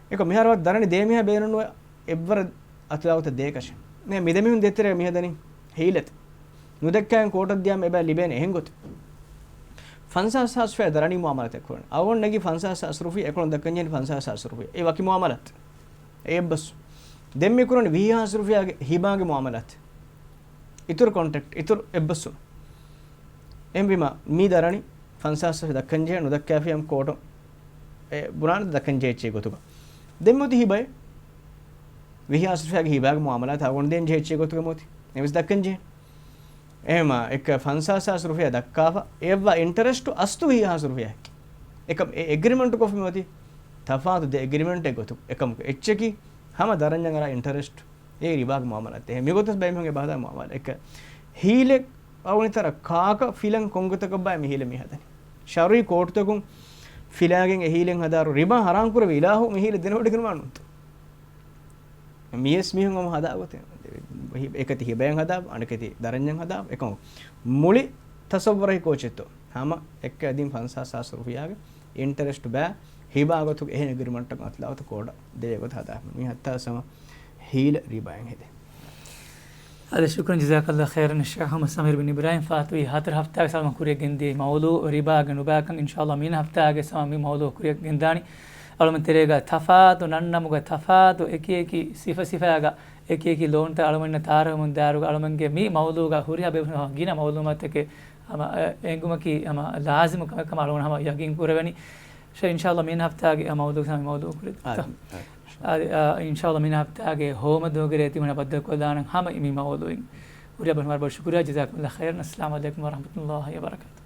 އެކަމް މިހާރު ވައްތަ ދަރަނި ދޭ މީހާ ބޭނުންވޭ އެއްވަރަށް އަތުލާގޮތަށް ދޭކަށެއް. މި ދެމީހުން ދޭތެރޭ މި ހަދަނީ ހީލަތައް. ނުދައްކާއިން ކޯޓަށް ދިޔާމަ އެބަ ލިބޭނެ އެހެން ގޮތެއް. ފަންސާސް ހާސް ރުފިޔާ ދަރަނި މުޢާމަލާތެއް ކުރަން. އަޅުގަނޑު ނެގި ފަންސާސް ހާސް ރުފިޔާ އެކޮޅުން ދައްކަން ޖެހެނީ ފަންސާސް ހާސް ރުފިޔާ. އެ ވަކި މުޢާމަލާތެއް. އެއްބަސް. ދެން މި ކުރަނީ ވިހި ހާސް ރުފިޔާގެ ހިބާގެ މުޢާމަލާތެއް. އިތުރު ކޮންޓްރެކްޓް، އިތުރު އެއްބަސްވުން. އެހެންވީމަ، މީ ދަރަނި ފަންސާސް ދައްކަންޖެހޭ، ނުދައްކާފިޔާ ކޯޓު އެ ބުނާނެ ދައްކަންޖެހޭ އެއްޗެއް ގޮތުގަ. ދެން މިއޮތީ ހިބައެއް. ވިހި ހާސް ރުފިޔާގެ ހިބާގެ މުޢާމަލާތް އަޅުގަނޑު ދޭންޖެހޭ އެއްޗެއް ގޮތުގަ މިއޮތީ. އެވެސް ދައްކަންޖެހޭ. އެހެންވީމަ، އެއްކަ ފަންސާސް ހާސް ރުފިޔާ ދައްކާފަ، އެއަށްވާ އިންޓަރެސްޓު އަސްލު ވިހި ހާސް ރުފިޔާއެކޭ. އެކަމް އެ އެގްރިމެންޓު ކޮށްފަ މިއޮތީ ތަފާތު ދެ އެގްރިމެންޓެއް ގޮތުގަ. އެކަމަކު އެއްޗަކީ ހަމަ ދަރަންޏަށް އަރާ އިންޓަރެސްޓް. އެ ރިބާގެ މުޢާމަލާތެއް. މިގޮތަސް ބައެއް މީހުން އެބަ ހަދާ މުޢާމަލާތް. އެއްކަ ހީލެއް އަވަނިތަރ ކާކަށް ފިލަން ކޮންގޮތަކަށް ބާ މި ހީލެއް މި ހަދަނީ. ޝަރުޢީ ކޯޓުތަކުން ފިލާގެން އެ ހީލެއް ހަދާއިރު ރިބާ ހަރާން ކުރެވި އިލާހު މި ހީލެއް ދެނެވޮޑިގެންވާނުންތޯ. މިޔަސް މީހުން ހަމަ ހަދާ ގޮތެއް. އެކަތި ހިބައިން ހަދާ، އަނެކަތި ދަރަންޏަށް ހަދާ، އެކަމަކު މުޅި ތަޞައްވަރަކީ ކޯޗެއްތޯ. ހަމަ އެއްކަ އެދިން ފަންސާސް ހާސް ރުފިޔާގެ އިންޓަރެސްޓް ބާ ހިބާ ގޮތުގެ އެހެން އެގްރިމަންޓަކު އަތުލާގޮތަށް ކޯޑަށް ދެވޭ ގޮތަށް ހަދާފަ. މީ ހައްތާ ސަމަ ހީލަ ރިބާއިން ހެދޭ. އަދި ޝުކްރަން ޖަޒާކައްލާހު ޚައިރަން ޝޭޚް މުހައްމަދު ސަމީރު ބިން އިބްރާހިމް ފާތުވި ހަތަރު ހަފްތާގެ ސަމަ ކުރިއަށް ގެންދިޔަ މައުޟޫ ރިބާގެ ނުބާކަން އިންޝާﷲ މިން ހަފްތާގެ ސަމަ މި މައުޟޫ ކުރިއަށް ގެންދާނީ. އަޅުމެން ތެރޭގަ ތަފާތު ނަންނަމުގަ ތަފާތު އެކި އެކި ސިފަ ސިފައިގަ އެކި އެކި ލޯންތައް އަޅުމެންނަށް ތައާރަފްވަމުން ދާއިރުގަ އަޅުމެންގެ މި މައުޟޫގަ ހުރިހާ ބޭފުޅުން ގިނަ މައުލޫމާތުތަކެއް ހަމަ އެނގުމަކީ ހަމަ ލާޒިމު ކަމެއް ކަމަށް އަޅުގަނޑު ހަމަ ޔަގީން ކުރެވެނީ. ޝޭޚް އިންޝާﷲ މިން ހަފްތާގެ މައުޟޫ ސަމަ މައުޟޫ ކުރި. އާ، އާ، އިންޝާﷲ މިން ހަފްތާގެ ހޯމަ ދުވަހުގެ ރޭ ތިމަން ބައްދަލުކޮށްލާނަން ހަމަ މި މައުޟޫއިން. ހުރިހާ ބޭފުޅުން ވަރަށް ބޮޑަށް ޝުކުރިއްޔާ. ޖަޒާކުމުﷲ ޚައިރަން. އައްސަލާމު ޢަލައިކުމް ވަރަޙްމަތުﷲ ވަބަރަކާތު.